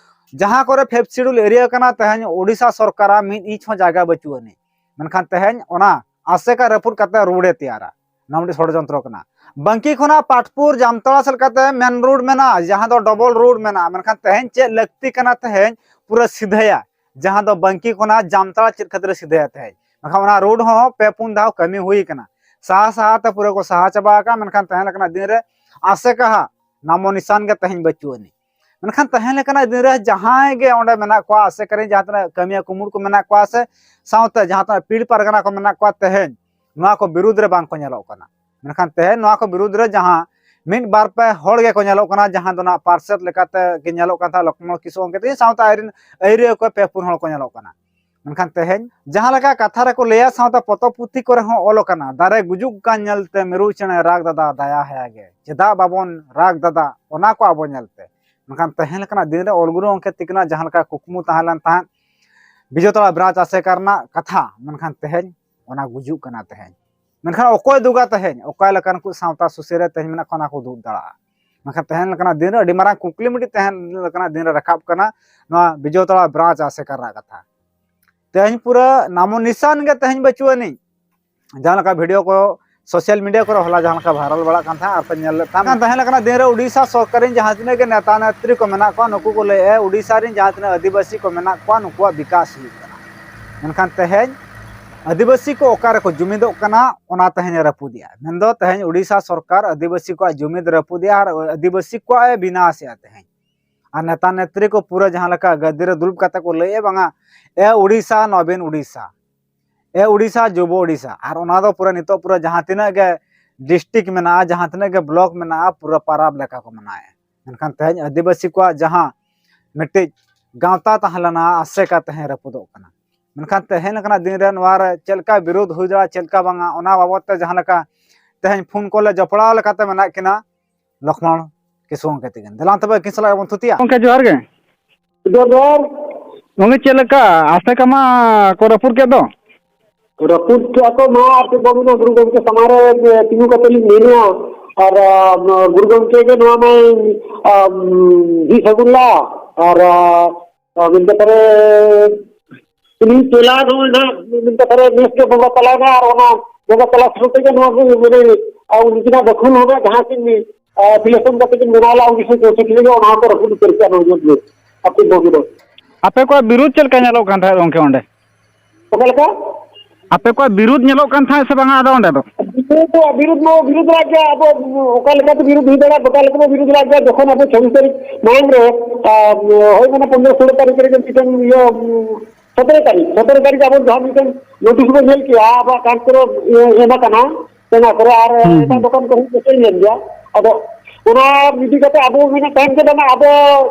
ᱡᱟᱦᱟᱸ ᱠᱚᱨᱮ ᱯᱷᱤᱯᱛᱷ ᱥᱤᱰᱩᱞ ᱮᱨᱤᱭᱟ ᱠᱟᱱᱟ, ᱛᱮᱦᱮᱧ ᱳᱰᱤᱥᱟ ᱥᱚᱨᱠᱟᱨᱟᱜ ᱢᱤᱫ ᱤᱧᱪ ᱦᱚᱸ ᱡᱟᱭᱜᱟ ᱵᱟᱹᱪᱩᱜ ᱟᱹᱱᱤᱡ᱾ ᱢᱮᱱᱠᱷᱟᱱ ᱛᱮᱦᱮᱧ ᱚᱱᱟ ᱟᱥᱮᱠᱟ ᱨᱟᱹᱯᱩᱫ ᱠᱟᱛᱮ ᱨᱳᱰ ᱮ ᱛᱮᱭᱟᱨᱟ, ᱱᱚᱣᱟ ᱢᱤᱫᱴᱤᱡ ᱥᱚᱲᱡᱚᱱᱛᱨᱚ ᱠᱟᱱᱟ᱾ ᱵᱟᱝᱠᱤ ᱠᱷᱚᱱᱟᱜ ᱯᱟᱴᱯᱩᱨ ᱡᱟᱢᱛᱟᱲᱟ ᱥᱮᱫ ᱞᱮᱠᱟᱛᱮ ᱢᱮᱱ ᱨᱳᱰ ᱢᱮᱱᱟᱜᱼᱟ, ᱡᱟᱦᱟᱸ ᱫᱚ ᱰᱚᱵᱚᱞ ᱨᱳᱰ ᱢᱮᱱᱟᱜᱼᱟ, ᱢᱮᱱᱠᱷᱟᱱ ᱛᱮᱦᱮᱧ ᱪᱮᱫ ᱞᱟᱹᱠᱛᱤ ᱠᱟᱱᱟ ᱛᱮᱦᱮᱧ ᱯᱩᱨᱟᱹ ᱥᱤᱫᱷᱟᱹᱭᱟ, ᱡᱟᱦᱟᱸ ᱫᱚ ᱵᱟᱝᱠᱤ ᱠᱷᱚᱱᱟᱜ ᱡᱟᱢᱛᱟᱲᱟ ᱪᱮᱫ ᱠᱷᱟᱹᱛᱤᱨ ᱥᱤᱫᱷᱟᱹᱭᱟ ᱛᱮᱦᱮᱧ? ᱢᱮᱱᱠᱷᱟᱱ ᱚᱱᱟ ᱨᱳᱰ ᱦᱚᱸ ᱯᱮ ᱯᱩᱱ ᱫᱷᱟᱣ ᱠᱟᱹᱢᱤ ᱦᱩᱭ ᱠᱟᱱᱟ, ᱥᱟᱦᱟ ᱥᱟᱦᱟ ᱛᱮ ᱯᱩᱨᱟᱹ ᱠᱚ ᱥᱟᱦᱟ ᱪᱟᱵᱟ ᱟᱠᱟᱫᱼᱟ, ᱢᱮᱱᱠᱷᱟᱱ ᱛᱟᱦᱮᱸ ᱞᱮᱠᱟᱱᱟᱜ ᱫᱤᱱ ᱨᱮ ᱟᱥᱮᱠᱟ ᱦᱟᱸᱜ ᱱᱟᱢᱚ ᱱᱤᱥᱟᱱ ᱜᱮ ᱛᱮᱦᱮᱧ ᱵᱟᱹᱪᱩᱜ ᱟᱹᱱᱤᱡ᱾ ᱢᱮᱱᱠᱷᱟᱱ ᱛᱟᱦᱮᱸ ᱞᱮᱠᱟᱱᱟᱜ ᱫᱤᱱ ᱨᱮ ᱡᱟᱦᱟᱸᱭ ᱜᱮ ᱚᱸᱰᱮ ᱢᱮᱱᱟᱜ ᱠᱚᱣᱟ, ᱟᱥᱮᱠᱟ ᱨᱮᱱ ᱡᱟᱦᱟᱸ ᱛᱤᱱᱟᱹᱜ ᱠᱟᱹᱢᱤᱭᱟᱹ ᱠᱩᱢᱩᱴ ᱠᱚ ᱢᱮᱱᱟᱜ ᱠᱚᱣᱟ, ᱥᱮ ᱥᱟᱶᱛᱮ ᱡᱟᱦᱟᱸ ᱛᱤᱱᱟᱹᱜ ᱯᱤᱲ ᱯᱟᱨᱜᱟᱱᱟ ᱠᱚ ᱢᱮᱱᱟᱜ ᱠᱚᱣᱟ, ᱛᱮᱦᱮᱧ ᱱᱚᱣᱟ ᱠᱚ ᱵᱤᱨᱩᱫᱽ ᱨᱮ ᱵᱟᱝ ᱠᱚ ᱧᱮᱞᱚᱜ ᱠᱟᱱᱟ᱾ ᱢᱮᱱᱠᱷᱟᱱ ᱛᱮᱦᱮᱧ ᱱᱚᱣᱟ ᱠᱚ ᱵᱤᱨᱩᱫᱽ ᱨᱮ ᱡᱟᱦᱟᱸ ᱢᱤᱫ ᱵᱟᱨ ᱯᱮ ᱦᱚᱲ ᱜᱮᱠᱚ ᱧᱮᱞᱚᱜ ᱠᱟᱱᱟ, ᱡᱟᱦᱟᱸ ᱫᱚ ᱱᱟᱜ ᱯᱟᱨᱥᱮᱛ ᱞᱮᱠᱟᱛᱮ ᱠᱤᱱ ᱧᱮᱞᱚᱜ ᱠᱟᱱ ᱛᱟᱦᱮᱸᱫ ᱞᱚᱠᱷᱢᱚᱬ ᱠᱤᱥᱠᱩ ᱜᱚᱢᱠᱮ ᱛᱤᱠᱤᱱ ᱥᱟᱶᱛᱮ ᱟᱡᱨᱮᱱ ᱟᱹᱭᱩᱨᱤᱭᱟᱹ ᱠᱚ ᱯᱮ ᱯᱩᱱ ᱦᱚᱲ ᱠᱚ ᱧᱮᱞᱚᱜ ᱠᱟᱱᱟ᱾ ᱢᱮᱱᱠᱷᱟᱱ ᱛᱮᱦᱮᱧ ᱡᱟᱦᱟᱸ ᱞᱮᱠᱟ ᱠᱟᱛᱷᱟ ᱨᱮᱠᱚ ᱞᱟᱹᱭᱟ, ᱥᱟᱶᱛᱮ ᱯᱚᱛᱚᱵ ᱯᱩᱛᱷᱤ ᱠᱚᱨᱮ ᱦᱚᱸ ᱚᱞ ᱟᱠᱟᱱᱟ, "ᱫᱟᱨᱮ ᱜᱩᱡᱩᱜ ᱠᱟᱱ ᱧᱮᱞᱛᱮ ᱢᱤᱨᱩ ᱪᱮᱬᱮ ᱨᱟᱜᱽ ᱫᱟᱫᱟ ᱫᱟᱭᱟ ᱦᱮᱭᱟ ᱜᱮ", ᱪᱮᱫᱟᱜ ᱵᱟᱵᱚᱱ ᱨᱟᱜᱽ ᱫᱟᱫᱟ ᱚᱱᱟ ᱠᱚ ᱟᱵᱚ ᱧᱮᱞᱛᱮ? ᱢᱮᱱᱠᱷᱟᱱ ᱛᱮᱦᱮᱧ ᱞᱮᱠᱟᱱᱟᱜ ᱫᱤᱱ ᱨᱮ ᱚᱞ ᱜᱩᱨᱩ ᱜᱚᱢᱠᱮ ᱛᱤᱠᱤᱱᱟᱜ ᱡᱟᱦᱟᱸ ᱞᱮᱠᱟ ᱠᱩᱠᱢᱩ ᱛᱟᱦᱮᱸ ᱞᱮᱱ ᱛᱟᱦᱮᱸᱫ ᱵᱤᱡᱚᱭ ᱛᱟᱲᱟ ᱵᱨᱟᱧᱪ ᱟᱥᱮᱠᱟ ᱨᱮᱱᱟᱜ ᱠᱟᱛᱷᱟ, ᱢᱮᱱᱠᱷᱟᱱ ᱛᱮᱦᱮᱧ ᱚᱱᱟ ᱜᱩᱡᱩᱜ ᱠᱟᱱᱟ ᱛᱮᱦᱮᱧ᱾ ᱢᱮᱱᱠᱷᱟᱱ ᱚᱠᱚᱭ ᱫᱩᱜᱟ ᱛᱮᱦᱮᱧ? ᱚᱠᱟ ᱞᱮᱠᱟᱱ ᱠᱚ ᱥᱟᱶᱛᱟ ᱥᱩᱥᱟᱹᱨᱤᱭᱟᱹ ᱛᱮᱦᱮᱧ ᱢᱮᱱᱟᱜ ᱠᱚᱣᱟ, ᱚᱱᱟ ᱠᱚ ᱫᱩᱜ ᱫᱟᱲᱮᱭᱟᱜᱼᱟ? ᱢᱮᱱᱠᱷᱟᱱ ᱛᱮᱦᱮᱧ ᱞᱮᱠᱟᱱᱟᱜ ᱫᱤᱱ ᱨᱮ ᱟᱹᱰᱤ ᱢᱟᱨᱟᱝ ᱠᱩᱠᱞᱤ ᱢᱤᱫᱴᱤᱡ ᱛᱟᱦᱮᱸ ᱞᱮᱠᱟᱱᱟᱜ ᱫᱤᱱ ᱨᱮ ᱨᱟᱠᱟᱵ ᱠᱟᱱᱟ ᱱᱚᱣᱟ ᱵᱤᱡᱚᱭ ᱛᱟᱲᱟ ᱵᱨᱟᱧᱪ ᱟᱥᱮᱠᱟ ᱨᱮᱱᱟᱜ ᱠᱟᱛᱷᱟ᱾ ᱛᱮᱦᱮᱧ ᱯᱩᱨᱟᱹ ᱱᱟᱢᱚ ᱱᱤᱥᱟᱱ ᱜᱮ ᱛᱮᱦᱮᱧ ᱵᱟᱹᱪᱩᱜ ᱟᱹᱱᱤᱡ᱾ ᱡᱟᱦᱟᱸ ᱞᱮᱠᱟ ᱵᱷᱤᱰᱤᱭᱳ ᱠᱚ ᱥᱳᱥᱟᱞ ᱢᱤᱰᱤᱭᱟ ᱠᱚᱨᱮ ᱦᱚᱞᱟ ᱡᱟᱦᱟᱸ ᱞᱮᱠᱟ ᱵᱷᱟᱭᱨᱟᱞ ᱵᱟᱲᱟᱜ ᱠᱟᱱ ᱛᱟᱦᱮᱸᱫ, ᱟᱨ ᱯᱮ ᱧᱮᱞ ᱞᱮᱫ ᱛᱟᱦᱮᱸᱫ, ᱛᱟᱦᱮᱸ ᱞᱮᱠᱟᱱᱟᱜ ᱫᱤᱱ ᱨᱮ ᱩᱰᱤᱥᱟ ᱥᱚᱨᱠᱟᱨ ᱨᱮᱱ ᱡᱟᱦᱟᱸ ᱛᱤᱱᱟᱹᱜ ᱜᱮ ᱱᱮᱛᱟ ᱱᱮᱛᱨᱤ ᱠᱚ ᱢᱮᱱᱟᱜ ᱠᱚᱣᱟ, ᱱᱩᱠᱩ ᱠᱚ ᱞᱟᱹᱭᱮᱫᱼᱟ ᱩᱰᱤᱥᱟ ᱨᱮᱱ ᱡᱟᱦᱟᱸ ᱛᱤᱱᱟᱹᱜ ᱟᱹᱫᱤᱵᱟᱹᱥᱤ ᱠᱚ ᱢᱮᱱᱟᱜ ᱠᱚᱣᱟ, ᱱᱩᱠᱩᱣᱟᱜ ᱵᱤᱠᱟᱥ ᱦᱩᱭᱩᱜ ᱠᱟᱱᱟ᱾ ᱢᱮᱱᱠᱷᱟᱱ ᱛᱮᱦᱮᱧ ᱟᱹᱫᱤᱵᱟᱹᱥᱤ ᱠᱚ ᱚᱠᱟ ᱨᱮᱠᱚ ᱡᱩᱢᱤᱫᱚᱜ ᱠᱟᱱᱟ, ᱚᱱᱟ ᱛᱮᱦᱮᱧ ᱮ ᱨᱟᱹᱯᱩᱫᱮᱜᱼᱟ᱾ ᱢᱮᱱᱫᱚ ᱛᱮᱦᱮᱧ ᱳᱰᱤᱥᱟ ᱥᱚᱨᱠᱟᱨ ᱟᱹᱫᱤᱵᱟᱹᱥᱤ ᱠᱚᱣᱟᱜ ᱡᱩᱢᱤᱫ ᱨᱟᱹᱯᱩᱫᱮᱜᱼᱟ ᱟᱨ ᱟᱹᱫᱤᱵᱟᱹᱥᱤ ᱠᱚᱣᱟᱜ ᱮ ᱵᱤᱱᱟᱥᱮᱜᱼᱟ ᱛᱮᱦᱮᱧ᱾ ᱟᱨ ᱱᱮᱛᱟ ᱱᱮᱛᱨᱤ ᱠᱚ ᱯᱩᱨᱟᱹ ᱡᱟᱦᱟᱸ ᱞᱮᱠᱟ ᱜᱟᱹᱫᱤ ᱨᱮ ᱫᱩᱲᱩᱵ ᱠᱟᱛᱮ ᱠᱚ ᱞᱟᱹᱭᱮᱫᱼᱟ, ᱵᱟᱝᱟ, "ᱮ ᱳᱰᱤᱥᱟ, ᱱᱚᱵᱤᱱ ᱳᱰᱤᱥᱟ, ᱮ ᱳᱰᱤᱥᱟ, ᱡᱩᱵᱚ ᱳᱰᱤᱥᱟ", ᱟᱨ ᱚᱱᱟ ᱫᱚ ᱯᱩᱨᱟᱹ ᱱᱤᱛᱚᱜ ᱯᱩᱨᱟᱹ ᱡᱟᱦᱟᱸ ᱛᱤᱱᱟᱹᱜ ᱜᱮ ᱰᱤᱥᱴᱨᱤᱠᱴ ᱢᱮᱱᱟᱜᱼᱟ, ᱡᱟᱦᱟᱸ ᱛᱤᱱᱟᱹᱜ ᱜᱮ ᱵᱞᱚᱠ ᱢᱮᱱᱟᱜᱼᱟ, ᱯᱩᱨᱟᱹ ᱯᱟᱨᱟᱵᱽ ᱞᱮᱠᱟ ᱠᱚ ᱢᱟᱱᱟᱣᱮᱫᱼᱟ᱾ ᱢᱮᱱᱠᱷᱟᱱ ᱛᱮᱦᱮᱧ ᱟᱹᱫᱤᱵᱟᱹᱥᱤ ᱠᱚᱣᱟᱜ ᱡᱟᱦᱟᱸ ᱢᱤᱫᱴᱤᱡ ᱜᱟᱶᱛᱟ ᱛᱟᱦᱮᱸ ᱞᱮᱱᱟ, ᱟᱥᱮᱠᱟ, ᱛᱮᱦᱮᱧ ᱨᱟᱹᱯᱩᱫᱚᱜ ᱠᱟᱱᱟ᱾ ᱢᱮᱱᱠᱷᱟᱱ ᱛᱮᱦᱮᱧ ᱞᱮᱠᱟᱱᱟᱜ ᱫᱤᱱ ᱨᱮ ᱱᱚᱣᱟ ᱨᱮ ᱪᱮᱫ ᱞᱮᱠᱟ ᱵᱤᱨᱳᱫᱷ ᱦᱩᱭ ᱫᱟᱲᱮᱭᱟᱜᱼᱟ, ᱪᱮᱫ ᱞᱮᱠᱟ ᱵᱟᱝᱟ, ᱚᱱᱟ ᱵᱟᱵᱚᱫ ᱛᱮ ᱡᱟᱦᱟᱸ ᱞᱮᱠᱟ ᱛᱮᱦᱮᱧ ᱯᱷᱳᱱ ᱠᱚᱞ ᱨᱮ ᱡᱚᱯᱲᱟᱣ ᱞᱮᱠᱟᱛᱮ ᱢᱮᱱᱟᱜ ᱠᱤᱱᱟ ᱞᱚᱠᱷᱢᱚᱬ ᱠᱤᱥᱠᱩ ᱜᱚᱢᱠᱮ ᱛᱟᱹᱠᱤᱱ᱾ ᱫᱮᱞᱟ ᱛᱚᱵᱮ ᱟᱹᱠᱤᱱ ᱥᱟᱞᱟᱜ ᱵᱚᱱ ᱛᱷᱩᱛᱤᱭᱟ᱾ ᱜᱚᱢᱠᱮ, ᱡᱚᱦᱟᱨ ᱜᱮ᱾ ᱡᱚᱦᱟᱨ, ᱡᱚᱦᱟᱨ᱾ ᱜᱚᱢᱠᱮ, ᱪᱮᱫ ᱞᱮᱠᱟ ᱟᱥᱮᱠᱟ ᱢᱟ ᱠᱚ ᱨᱟᱹᱯᱩᱫ ᱠᱮᱫ ᱫᱚ? ᱨᱟᱹᱯᱩᱫ ᱠᱮᱫᱼᱟ ᱠᱚ ᱢᱟ, ᱟᱨ ᱪᱮᱫ ᱵᱟᱹᱵᱩ ᱫᱚ ᱜᱩᱨᱩ ᱜᱚᱢᱠᱮ ᱥᱟᱢᱟᱝ ᱨᱮ, ᱮ, ᱛᱤᱸᱜᱩ ᱠᱟᱛᱮ ᱞᱤᱧ ᱢᱮᱱᱮᱫᱼᱟ᱾ ᱟᱨ, ᱟ, ᱜᱩᱨᱩ ᱜᱚᱢᱠᱮ ᱜᱮ ᱱᱚᱣᱟ ᱢᱟᱭ, ᱟ, ᱦᱤᱡᱩᱜ ᱥᱟᱹᱜᱩᱱ ᱞᱟ᱾ ᱟᱨ, ᱟ, ᱢᱮᱱᱛᱮ ᱯᱟᱨᱮ ᱩᱱᱤ ᱪᱮᱞᱟ ᱱᱚᱜᱼᱚᱭ ᱱᱟᱦᱟᱜ ᱢᱮᱱᱛᱮ ᱯᱟᱨᱮ ᱱᱮᱥ ᱜᱮ ᱵᱚᱸᱜᱟ ᱛᱟᱞᱟᱭᱮᱱᱟ, ᱟᱨ ᱚᱱᱟ ᱵᱚᱸᱜᱟ ᱛᱟᱞᱟ ᱥᱟᱶ ᱛᱮᱜᱮ ᱱᱚᱣᱟ ᱠᱚ ᱢᱟᱱᱮ, ᱟ, ᱩᱱᱠᱤᱱᱟᱜ ᱵᱟᱹᱠᱷᱩᱞ ᱦᱚᱸ ᱱᱟᱦᱟᱜ ᱡᱟᱦᱟᱸ ᱠᱤᱱ, ᱟ, ᱵᱤᱞᱮᱥᱚᱱ ᱠᱟᱛᱮ ᱠᱤᱱ ᱵᱮᱱᱟᱣ ᱞᱮᱫᱼᱟ, ᱩᱱᱤᱥᱥᱚ ᱪᱳᱭᱥᱚᱴᱴᱤ ᱨᱮᱜᱮ ᱚᱱᱟ ᱦᱚᱸᱠᱚ ᱨᱟᱹᱯᱩᱫ ᱩᱛᱟᱹᱨ ᱠᱮᱫᱼᱟ ᱱᱚᱣᱟ ᱧᱮᱞ ᱢᱮ ᱟᱯᱮ ᱵᱚᱸᱜᱟ ᱫᱚ᱾ ᱟᱯᱮ ᱠᱚᱣᱟᱜ ᱵᱤᱨᱩᱫᱷ ᱪᱮᱫ ᱞᱮᱠᱟ ᱧᱮᱞᱚᱜ ᱠᱟᱱ ᱛᱟᱦᱮᱸᱫ ᱜᱚᱢᱠᱮ ᱚᱸᱰᱮ? ᱚᱠᱟ ᱞᱮᱠᱟ? ᱟᱯᱮ ᱠᱚᱣᱟᱜ ᱵᱤᱨᱩᱫᱷ ᱧᱮᱞᱚᱜ ᱠᱟᱱ ᱛᱟᱦᱮᱸᱫ ᱥᱮ ᱵᱟᱝᱟ ᱟᱫᱚ ᱚᱸᱰᱮ ᱫᱚ? ᱵᱤᱨᱩᱫᱷ ᱫᱚ, ᱵᱤᱨᱩᱫᱷ ᱢᱟ ᱵᱤᱨᱩᱫᱷ ᱞᱟᱜ ᱜᱮ᱾ ᱟᱵᱚ ᱚᱠᱟ ᱞᱮᱠᱟᱛᱮ ᱵᱤᱨᱩᱫᱷ ᱦᱩᱭ ᱫᱟᱲᱮᱭᱟᱜᱼᱟ, ᱚᱠᱟ ᱞᱮᱠᱟ ᱵᱚ ᱵᱤᱨᱩᱫᱷ ᱞᱟᱜ ᱜᱮ, ᱡᱚᱠᱷᱚᱱ ᱟᱵᱚ ᱪᱷᱚᱵᱵᱤᱥ ᱛᱟᱹᱨᱤᱠᱷ ᱢᱟᱲᱟᱝ ᱨᱮ, ᱟ, ᱦᱳᱭ, ᱢᱟᱱᱮ ᱯᱚᱱᱨᱚ ᱥᱳᱞᱳ ᱛᱟᱹᱨᱤᱠᱷ ᱨᱮᱜᱮ ᱢᱤᱫᱴᱮᱱ ᱤᱭᱟᱹ, ᱩᱢ, ᱥᱚᱛᱨᱚ ᱛᱟᱹᱨᱤᱠᱷ, ᱥᱚᱛᱨᱚ ᱛᱟᱹᱨᱤᱠᱷ ᱟᱵᱚ ᱡᱟᱦᱟᱸ ᱢᱤᱫᱴᱮᱱ ᱱᱳᱴᱤᱥ ᱵᱚ ᱧᱮᱞ ᱠᱮᱜᱼᱟ, ᱟᱵᱚᱣᱟᱜ ᱠᱟᱨᱰ ᱠᱚᱨᱮ ᱤᱭᱟᱹ ᱮᱢ ᱟᱠᱟᱱᱟ, ᱚᱱᱟ ᱠᱚᱨᱮ ᱟᱨ ᱦᱩᱸ, ᱮᱴᱟᱜ ᱦᱩᱸ᱾ ᱫᱚᱠᱟᱱ ᱠᱚᱦᱚᱸ ᱠᱚ ᱥᱮᱞ ᱞᱮᱱ ᱜᱮᱭᱟ᱾ ᱟᱫᱚ ᱚᱱᱟ ᱤᱫᱤ ᱠᱟᱛᱮ ᱟᱵᱚ ᱢᱮᱱᱟ ᱛᱟᱦᱮᱱ ᱠᱮᱫᱟ ᱱᱟ, ᱟᱵᱚ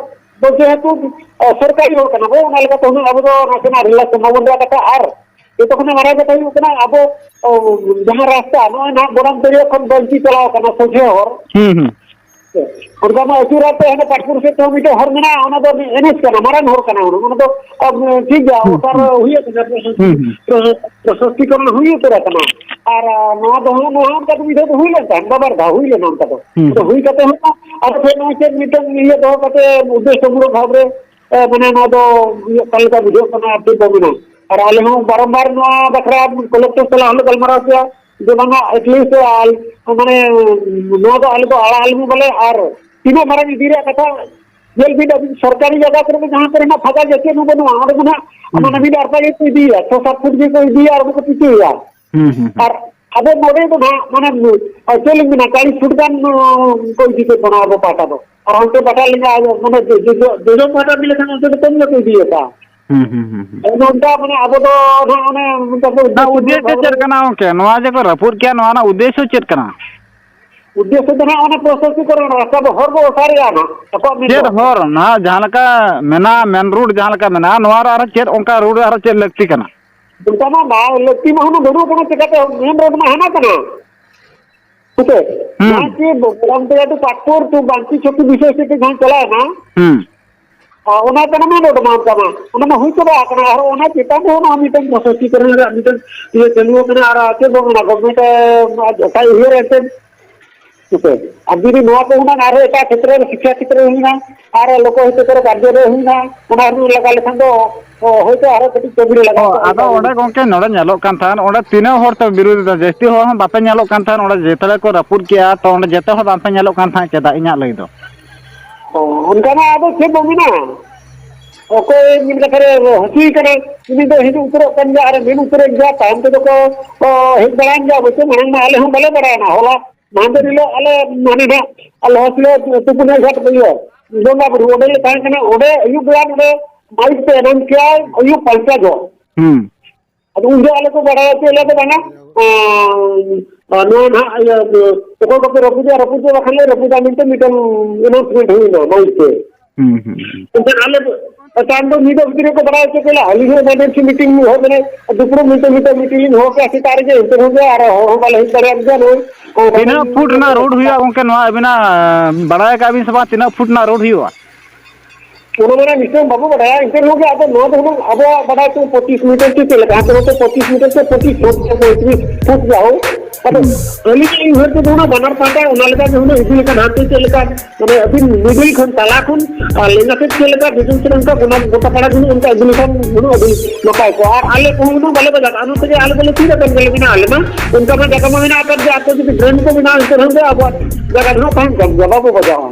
ᱫᱚ ᱡᱮᱦᱮᱛᱩ, ᱟ, ᱥᱚᱨᱠᱟᱨᱤ ᱦᱚᱲ ᱠᱟᱱᱟ ᱵᱚ, ᱚᱱᱟ ᱞᱮᱠᱟᱛᱮ ᱦᱩᱱᱟᱹᱝ ᱟᱵᱚ ᱫᱚ ᱱᱟᱥᱮᱱᱟᱜ ᱨᱤᱞᱟᱠᱥ ᱵᱟᱵᱚᱱ ᱨᱮᱭᱟᱜ ᱠᱟᱛᱷᱟ᱾ ᱟᱨ ᱡᱚᱛᱚ ᱠᱷᱚᱱᱟᱜ ᱢᱟᱨᱟᱝ ᱠᱟᱛᱷᱟ ᱦᱩᱭᱩᱜ ᱠᱟᱱᱟ, ᱟᱵᱚ, ᱚ, ᱡᱟᱦᱟᱸ ᱨᱟᱥᱛᱟ ᱱᱚᱜᱼᱚᱭ ᱱᱟᱦᱟᱜ ᱵᱚᱱᱟᱢ ᱛᱟᱹᱨᱤᱭᱟᱹ ᱠᱷᱚᱱ ᱵᱟᱹᱧᱪᱤ ᱪᱟᱞᱟᱣ ᱠᱟᱱᱟ ᱥᱚᱡᱷᱮ ᱦᱚᱨ, ᱦᱩᱸ, ᱦᱩᱸ᱾ ᱚᱱᱠᱟ ᱢᱟ ᱟᱹᱪᱩᱨ ᱟᱛᱮ ᱦᱟᱱᱮ ᱯᱟᱴᱯᱩᱨ ᱥᱮᱫ ᱛᱮᱦᱚᱸ ᱢᱤᱫᱴᱮᱱ ᱦᱚᱨ ᱢᱮᱱᱟᱜᱼᱟ, ᱚᱱᱟ ᱫᱚ ᱮᱱ ᱮᱪ ᱠᱟᱱᱟ, ᱢᱟᱨᱟᱝ ᱦᱚᱨ ᱠᱟᱱᱟ, ᱚᱱᱟ, ᱚᱱᱟ ᱫᱚ, ᱟᱢ, ᱴᱷᱤᱠ ᱜᱮᱭᱟ, ᱦᱩᱸ, ᱚᱥᱟᱨ ᱦᱩᱸ᱾ ᱦᱩᱭ ᱟᱠᱟᱱᱟ, ᱦᱩᱸ, ᱦᱩᱸ᱾ ᱯᱨᱚᱥᱟ-, ᱯᱨᱚᱥᱟᱥᱚᱱᱤᱠ ᱠᱚᱨᱚᱱ ᱦᱩᱭ ᱩᱛᱟᱹᱨ ᱟᱠᱟᱱᱟ᱾ ᱟᱨ, ᱟ, ᱱᱚᱣᱟ ᱫᱚ ᱦᱟᱸᱜ, ᱱᱚᱣᱟ ᱚᱱᱠᱟ ᱫᱚ ᱢᱤᱫ ᱫᱷᱟᱣ ᱫᱚ ᱦᱩᱭ ᱞᱮᱱ ᱛᱟᱦᱮᱸᱫ, ᱵᱟᱵᱟᱨ ᱫᱷᱟᱣ ᱦᱩᱭ ᱞᱮᱱᱟ ᱚᱱᱠᱟ ᱫᱚ᱾ ᱦᱩᱸ᱾ ᱟᱫᱚ ᱦᱩᱭ ᱠᱟᱛᱮ ᱦᱚᱸ ᱟᱨᱚ ᱯᱷᱮᱨ ᱱᱚᱜᱼᱚᱭ ᱪᱮᱫ ᱢᱤᱫᱴᱮᱱ ᱤᱭᱟᱹ ᱫᱚᱦᱚ ᱠᱟᱛᱮ ᱩᱫᱽᱫᱮᱥᱥᱚ ᱢᱩᱞᱚᱠ ᱵᱷᱟᱵᱽ ᱨᱮ, ᱮ, ᱢᱟᱱᱮ ᱱᱚᱣᱟ ᱫᱚ ᱤᱭᱟᱹ ᱚᱠᱟ ᱞᱮᱠᱟ ᱵᱩᱡᱷᱟᱹᱜ ᱠᱟᱱᱟ ᱟᱨ ᱪᱮᱫ ᱵᱟᱝ ᱢᱮᱱᱟ᱾ ᱟᱨ ᱟᱞᱮ ᱦᱚᱸ ᱵᱟᱨᱚᱢᱵᱟᱨ ᱱᱚᱣᱟ ᱵᱟᱠᱷᱨᱟ ᱠᱚᱞᱮᱠᱴᱚᱨ ᱥᱟᱞᱟᱜ ᱦᱚᱸᱞᱮ ᱜᱟᱞᱢᱟᱨᱟᱣ ᱠᱮᱫᱟ ᱡᱮ ᱵᱟᱝᱟ, at least ᱟᱞ-, ᱢᱟᱱᱮ ᱱᱚᱣᱟ ᱫᱚ ᱟᱞᱮ ᱫᱚ ᱟᱲᱟᱜ ᱟᱞᱮ ᱢᱮ ᱵᱚᱞᱮ, ᱟᱨ ᱛᱤᱱᱟᱹᱜ ᱢᱟᱨᱟᱝ ᱤᱫᱤ ᱨᱮᱭᱟᱜ ᱠᱟᱛᱷᱟ ᱧᱮᱞ ᱵᱤᱱ ᱟᱹᱵᱤᱱ, ᱥᱚᱨᱠᱟᱨᱤ ᱡᱟᱭᱜᱟ ᱠᱚᱨᱮ ᱫᱚ ᱡᱟᱦᱟᱸ ᱠᱚᱨᱮ ᱱᱟᱜ ᱯᱷᱟᱸᱠᱟ ᱜᱮᱭᱟ, ᱪᱮᱫ ᱦᱚᱸ ᱵᱟᱹᱱᱩᱜᱼᱟ, ᱚᱸᱰᱮ ᱫᱚ ᱱᱟᱜ ᱦᱩᱸ᱾ ᱢᱟᱱᱮ ᱢᱤᱫ ᱟᱨᱯᱟ ᱜᱮᱠᱚ ᱤᱫᱤᱭᱟ, ᱪᱷᱚ ᱥᱟᱛ ᱯᱷᱩᱴ ᱜᱮᱠᱚ ᱤᱫᱤᱭᱟ ᱟᱨ ᱚᱸᱰᱮ ᱠᱚ ᱯᱤᱪᱟᱹᱭᱟ᱾ ᱦᱩᱸ, ᱦᱩᱸ, ᱦᱩᱸ᱾ ᱟᱨ ᱟᱵᱚ ᱱᱚᱰᱮ ᱫᱚ ᱱᱟᱜ ᱢᱟᱱᱮ, ᱪᱮᱫ ᱞᱤᱧ ᱢᱮᱱᱟ, ᱪᱟᱞᱤᱥ ᱯᱷᱩᱴ ᱜᱟᱱ ᱠᱚ ᱤᱫᱤ ᱠᱮᱫ ᱵᱚᱱᱟ ᱟᱵᱚ ᱯᱟᱦᱴᱟ ᱫᱚ᱾ ᱟᱨ ᱦᱟᱱᱛᱮ ᱯᱟᱦᱴᱟ ᱞᱮᱠᱟ ᱢᱟᱱᱮ ᱡᱚ-, ᱡᱚ-, ᱡᱚᱡᱚᱢ ᱯᱟᱦᱴᱟ ᱵᱤᱱ ᱞᱮᱠᱷᱟᱱ ᱚᱱᱛᱮ ᱫᱚ ᱠᱚᱢ ᱧᱚᱜ ᱠᱚ ᱤᱫᱤᱭᱟᱠᱟᱫᱼᱟ᱾ ᱦᱩᱸ, ᱦᱩᱸ, ᱦᱩᱸ, ᱦᱩᱸ᱾ ᱚᱱᱮ ᱚᱱᱠᱟ ᱢᱟᱱᱮ ᱟᱵᱚ ᱫᱚ ᱱᱟᱜ ᱚᱱᱮ ᱚᱱᱠᱟ ᱠᱚ ᱚᱱᱟ ᱩᱫᱽᱫᱮᱥᱥᱚ ᱩᱫᱽᱫᱮᱥᱥᱚ ᱵᱷᱟᱵᱽ ᱨᱮ ᱪᱮᱫ ᱠᱟᱱᱟ ᱜᱚᱝᱠᱮ? ᱱᱚᱣᱟ ᱡᱮ ᱠᱚ ᱨᱟᱹᱯᱩᱫ ᱠᱮᱜᱼᱟ, ᱱᱚᱣᱟ ᱨᱮᱱᱟᱜ ᱩᱫᱽᱫᱮᱥᱥᱚ ᱪᱮᱫ ᱠᱟᱱᱟ? ᱩᱫᱽᱫᱮᱥᱥᱚ ᱫᱚ ᱱᱟᱜ ᱚᱱᱟ ᱯᱨᱚᱥᱟᱥᱚᱱᱤᱠ ᱠᱚᱨᱮ ᱨᱟᱥᱛᱟ ᱫᱚ ᱦᱚᱨ ᱵᱚ ᱚᱥᱟᱨᱮᱜᱼᱟ ᱱᱟᱜ, ᱟᱠᱚᱣᱟᱜ ᱢᱮᱱ ᱫᱚ᱾ ᱪᱮᱫ ᱦᱚᱨ? ᱱᱚᱣᱟ ᱡᱟᱦᱟᱸ ᱞᱮᱠᱟ ᱢᱮᱱᱟᱜᱼᱟ, ᱢᱮᱱ ᱨᱳᱰ ᱡᱟᱦᱟᱸ ᱞᱮᱠᱟ ᱢᱮᱱᱟᱜᱼᱟ, ᱱᱚᱣᱟ ᱨᱮ ᱟᱨᱦᱚᱸ ᱪᱮᱫ ᱚᱱᱠᱟ ᱨᱳᱰ ᱨᱮ ᱟᱨᱦᱚᱸ ᱪᱮᱫ ᱞᱟᱹᱠᱛᱤ ᱠᱟᱱᱟ? ᱚᱱᱠᱟ ᱢᱟ ᱵᱟᱭ ᱞᱟᱹᱠᱛᱤ ᱢᱟ ᱦᱩᱱᱟᱹᱝ ᱵᱟᱹᱱᱩᱜ ᱠᱟᱱᱟ, ᱪᱤᱠᱟᱹᱛᱮ ᱢᱮᱱ ᱨᱳᱰ ᱢᱟ ᱦᱟᱱᱟ ᱠᱟᱱᱟ᱾ ᱦᱮᱸᱥᱮ? ᱦᱩᱸ᱾ ᱱᱚᱣᱟ ᱠᱤ ᱵᱚᱞᱚᱱ ᱛᱮ ᱟᱹᱰᱤ ᱯᱟᱴᱯᱩᱨ ᱴᱩ ᱵᱟᱝᱠᱤ ᱪᱷᱚᱠᱤ ᱵᱤᱥᱮᱥ ᱛᱮ ᱡᱟᱦᱟᱸ ᱪᱟᱞᱟᱣᱮᱱᱟ, ᱦᱩᱸ᱾ ᱟᱨ ᱚᱱᱟ ᱠᱟᱱᱟ ᱢᱮᱱ ᱨᱳᱰ ᱢᱟ ᱚᱱᱠᱟ ᱢᱟ᱾ ᱚᱱᱟ ᱢᱟ ᱦᱩᱭ ᱪᱟᱵᱟ ᱟᱠᱟᱱᱟ᱾ ᱟᱨ ᱚᱱᱟ ᱪᱮᱛᱟᱱ ᱨᱮ ᱚᱱᱟ ᱢᱤᱫᱴᱮᱱ ᱯᱨᱚᱥᱟᱥᱚᱱᱤᱠ ᱨᱮᱱᱟᱜ ᱢᱤᱫᱴᱮᱱ ᱤᱭᱟᱹ ᱪᱟᱹᱞᱩ ᱟᱠᱟᱱᱟ᱾ ᱟᱨ ᱪᱮᱫ ᱵᱟᱝ ᱚᱱᱟ ᱜᱚᱵᱷᱢᱮᱱᱴ ᱮ ᱚᱠᱟᱭ ᱩᱭᱦᱟᱹᱨ ᱮᱱᱛᱮ? ᱦᱮᱸᱥᱮ? ᱟᱨ ᱡᱩᱫᱤ ᱱᱚᱣᱟ ᱠᱚ ᱦᱩᱱᱟᱹᱝ ᱟᱨᱦᱚᱸ ᱮᱴᱟᱜ ᱠᱷᱮᱛᱨᱮ ᱨᱮ, ᱥᱤᱠᱠᱷᱟ ᱠᱷᱮᱛᱨᱮ ᱨᱮ ᱦᱩᱭᱱᱟ, ᱟᱨ ᱞᱳᱠᱚ ᱦᱤᱛ ᱠᱚᱨᱮ ᱠᱟᱨᱡᱚ ᱨᱮ ᱦᱩᱭᱱᱟ, ᱚᱱᱟ ᱦᱩᱱᱟᱹᱝ ᱞᱟᱜᱟᱣ ᱞᱮᱠᱷᱟᱱ ᱫᱚ, ᱚ, ᱦᱳᱭᱛᱳ ᱟᱨᱦᱚᱸ ᱠᱟᱹᱴᱤᱡ ᱠᱟᱹᱢᱤ ᱨᱮ ᱞᱟᱜᱟᱣ ᱚ, ᱠᱚᱜᱼᱟ᱾ ᱟᱫᱚ ᱚᱸᱰᱮ ᱜᱚᱝᱠᱮ ᱱᱚᱰᱮ ᱧᱮᱞᱚᱜ ᱠᱟᱱ ᱛᱟᱦᱮᱸᱫ, ᱚᱸᱰᱮ ᱛᱤᱱᱟᱹᱜ ᱦᱚᱲ ᱛᱮ ᱵᱤᱨᱳᱫᱷ ᱮᱫᱟ? ᱡᱟᱹᱥᱛᱤ ᱦᱚᱲ ᱦᱚᱸ ᱵᱟᱯᱮ ᱧᱮᱞᱚᱜ ᱠᱟᱱ ᱛᱟᱦᱮᱸᱫ, ᱚᱸᱰᱮ ᱡᱮᱛᱮ ᱠᱚ ᱨᱟᱹᱯᱩᱫ ᱠᱮᱜᱼᱟ, ᱛᱚ ᱚᱸᱰᱮ ᱡᱮᱛᱮ ᱦᱚᱲ ᱵᱟᱝᱯᱮ ᱧᱮᱞᱚᱜ ᱠᱟᱱ ᱛᱟᱦᱮᱸᱫ, ᱪᱮᱫᱟᱜ ᱤᱧᱟᱹᱜ ᱞᱟᱹᱭ ᱫᱚ? ᱚ, ᱚᱱᱠᱟ ᱢᱟ ᱟᱫᱚ ᱪᱮᱫ ᱵᱚ ᱢᱮᱱᱟ, ᱚᱠᱚᱭ ᱢᱤᱫ ᱠᱟᱛᱷᱟ ᱨᱮ ᱦᱟᱹᱥᱩᱭ ᱠᱟᱱᱟ, ᱩᱱᱤ ᱫᱚ ᱦᱤᱡᱩᱜ ᱩᱛᱟᱹᱨᱚᱜ ᱠᱟᱱ ᱜᱮᱭᱟ ᱟᱨ ᱢᱮᱱ ᱩᱛᱟᱹᱨᱮᱫ ᱜᱮᱭᱟ, ᱛᱟᱭᱚᱢ ᱛᱮᱫᱚ ᱠᱚ, ᱚ, ᱦᱮᱡ ᱵᱟᱲᱟᱭᱮᱱ ᱜᱮᱭᱟ᱾ ᱚᱵᱚᱥᱥᱳᱭ ᱢᱟᱲᱟᱝ ᱢᱟ ᱟᱞᱮ ᱦᱚᱸ ᱵᱟᱞᱮ ᱵᱟᱲᱟᱭᱟ ᱱᱟ, ᱦᱚᱞᱟ ᱢᱟᱦᱫᱮᱨ ᱦᱤᱞᱳᱜ ᱟᱞᱮ ᱢᱟᱱᱮ ᱱᱟᱜ ᱟᱞᱮ ᱦᱚᱸ ᱥᱤᱞᱟᱹ ᱛᱩᱯᱩᱱ ᱜᱷᱟᱴ ᱤᱭᱟᱹ ᱵᱚᱸᱜᱟ ᱵᱩᱨᱩ ᱚᱸᱰᱮ ᱞᱮ ᱛᱟᱦᱮᱸ ᱠᱟᱱᱟ, ᱚᱸᱰᱮ ᱟᱹᱭᱩᱵ ᱵᱮᱲᱟ ᱱᱚᱰᱮ ᱢᱟᱭᱤᱠ ᱛᱮ ᱮᱱᱟᱣᱩᱱᱥ ᱠᱮᱜᱼᱟᱭ ᱟᱹᱭᱩᱵ ᱯᱟᱸᱪᱴᱟ ᱡᱚᱦᱚᱜ᱾ ᱦᱩᱸ᱾ ᱟᱫᱚ ᱩᱱ ᱡᱚᱦᱚᱜ ᱟᱞᱮ ᱠᱚ ᱵᱟᱲᱟᱭ ᱦᱚᱪᱚ ᱞᱮᱭᱟ ᱠᱚ ᱵᱟᱝᱟ, ᱟᱸ, ᱱᱚᱣᱟ ᱱᱟᱦᱟᱜ ᱤᱭᱟᱹ ᱚᱠᱚᱭ ᱠᱚᱯᱮ ᱨᱟᱹᱯᱩᱫᱮᱜᱼᱟ, ᱨᱟᱹᱯᱩᱫ ᱫᱚ ᱵᱟᱠᱷᱟᱱ ᱞᱮ ᱨᱟᱹᱯᱩᱫᱟ ᱢᱮᱱᱛᱮ ᱢᱤᱫᱴᱟᱝ ᱮᱱᱟᱣᱩᱱᱥᱢᱮᱱᱴ ᱦᱩᱭᱱᱟ ᱢᱟᱭᱤᱠ ᱛᱮ᱾ ᱦᱩᱸ, ᱦᱩᱸ, ᱦᱩᱸ᱾ ᱮᱱᱠᱷᱟᱱ ᱟᱞᱮ ᱫᱚ ᱛᱟᱭᱚᱢ ᱫᱚ ᱧᱤᱫᱟᱹ ᱵᱷᱤᱛᱤᱨ ᱨᱮᱠᱚ ᱵᱟᱲᱟᱭ ᱦᱚᱪᱚ ᱠᱮᱫ ᱞᱮᱭᱟ, ᱟᱹᱞᱤᱧ ᱦᱚᱸ ᱮᱢᱟᱨᱡᱮᱱᱥᱤ ᱢᱤᱴᱤᱝ ᱦᱚᱦᱚ ᱠᱟᱱᱟ, ᱫᱩᱯᱲᱩᱵ ᱢᱤᱫᱴᱟᱝ ᱢᱤᱫᱴᱟᱝ ᱢᱤᱴᱤᱝ ᱞᱤᱧ ᱦᱚᱦᱚ ᱠᱮᱫᱼᱟ ᱥᱮᱛᱟᱜ ᱨᱮᱜᱮ, ᱮᱱᱛᱮ ᱨᱮᱦᱚᱸ ᱜᱮ ᱟᱨ ᱦᱚᱲ ᱦᱚᱸ ᱵᱟᱞᱮ ᱦᱮᱡ ᱫᱟᱲᱮᱭᱟᱜ ᱜᱮᱭᱟ᱾ ᱱᱚᱜᱼᱚᱭ ᱚᱱᱠᱟ ᱛᱤᱱᱟᱹᱜ ᱯᱷᱩᱴ ᱨᱮᱱᱟᱜ ᱨᱳᱰ ᱦᱩᱭᱩᱜᱼᱟ ᱜᱚᱝᱠᱮ? ᱱᱚᱣᱟ ᱟᱹᱵᱤᱱᱟᱜ, ᱟᱸ, ᱵᱟᱲᱟᱭ ᱟᱠᱟᱫ ᱵᱤᱱ ᱥᱮ ᱵᱟᱝ, ᱛᱤᱱᱟᱹᱜ ᱯᱷᱩᱴ ᱨᱮᱱᱟᱜ ᱨᱳᱰ ᱦᱩᱭᱩᱜᱼᱟ? ᱚᱱᱟ ᱢᱟᱱᱮ ᱱᱤᱥᱪᱚᱭ ᱵᱟᱵᱚ ᱵᱟᱰᱟᱭᱟ, ᱮᱱᱛᱮ ᱨᱮᱦᱚᱸ ᱜᱮ ᱟᱫᱚ ᱱᱚᱣᱟ ᱫᱚ ᱦᱩᱱᱟᱹᱝ ᱟᱵᱚᱣᱟᱜ ᱵᱟᱰᱟᱭ ᱛᱮ ᱯᱚᱸᱪᱤᱥ ᱢᱤᱴᱟᱨ ᱪᱮ ᱪᱮᱫ ᱞᱮᱠᱟ, ᱦᱟᱱᱛᱮ ᱱᱟᱛᱮ ᱯᱚᱸᱪᱤᱥ ᱢᱤᱴᱟᱨ ᱪᱮ ᱯᱚᱸᱪᱤᱥ ᱯᱷᱩᱴ ᱪᱮ ᱯᱚᱸᱭᱛᱨᱤᱥ ᱯᱷᱩᱴ ᱡᱟ ᱦᱳᱠ᱾ ᱟᱫᱚ ᱦᱩᱸ᱾ ᱟᱹᱞᱤᱧᱟᱜ ᱩᱭᱦᱟᱹᱨ ᱛᱮᱫᱚ ᱦᱩᱱᱟᱹᱝ ᱵᱟᱱᱟᱨ ᱯᱟᱦᱴᱟ ᱚᱱᱟ ᱞᱮᱠᱟ ᱜᱮ ᱦᱩᱱᱟᱹᱝ ᱤᱫᱤ ᱞᱮᱠᱷᱟᱱ ᱦᱟᱱᱛᱮ ᱪᱮᱫ ᱞᱮᱠᱟ, ᱢᱟᱱᱮ ᱟᱹᱵᱤᱱ middle ᱠᱷᱚᱱ ᱛᱟᱞᱟ ᱠᱷᱚᱱ ᱟᱨ ᱞᱮᱸᱜᱟ ᱥᱮᱫ ᱪᱮᱫ ᱞᱮᱠᱟ ᱰᱤᱡᱟᱭᱤᱱ ᱥᱮ ᱚᱱᱠᱟ ᱜᱚᱴᱟ ᱯᱟᱲᱟ ᱜᱮ ᱦᱩᱱᱟᱹᱝ ᱚᱱᱠᱟ ᱤᱫᱤ ᱞᱮᱠᱷᱟᱱ ᱦᱩᱱᱟᱹᱝ ᱟᱹᱰᱤ ᱱᱟᱯᱟᱭ ᱠᱚᱜᱼᱟ᱾ ᱟᱨ ᱟᱞᱮ ᱠᱚᱦᱚᱸ ᱦᱩᱱᱟᱹᱝ ᱵᱟᱞᱮ ᱵᱟᱡᱟᱜᱼᱟ, ᱚᱱᱟ ᱛᱮᱜᱮ ᱟᱞᱮ ᱫᱚᱞᱮ ᱛᱷᱤᱨ ᱟᱠᱟᱱ ᱜᱮᱞᱮ ᱢᱮᱱᱟ, ᱟᱞᱮ ᱢᱟ ᱚᱱᱠᱟ ᱢᱟ ᱡᱟᱭᱜᱟ ᱢᱟ ᱢᱮᱱᱟᱜ ᱟᱠᱟᱫ ᱜᱮ, ᱟᱯᱮ ᱡᱩᱫᱤ ᱰᱨᱮᱱ ᱠᱚ ᱵᱮᱱᱟᱣᱟ ᱮᱱᱛᱮ ᱨᱮᱦᱚᱸ ᱫᱚ ᱟᱵᱚᱣᱟᱜ ᱡᱟᱭᱜᱟ ᱫᱚ ᱦᱟᱸᱜ ᱛᱟᱦᱮᱱ ᱠᱟᱱ ᱜᱮᱭᱟ, ᱵᱟᱵᱚ ᱵᱟᱡᱟᱜᱼᱟ᱾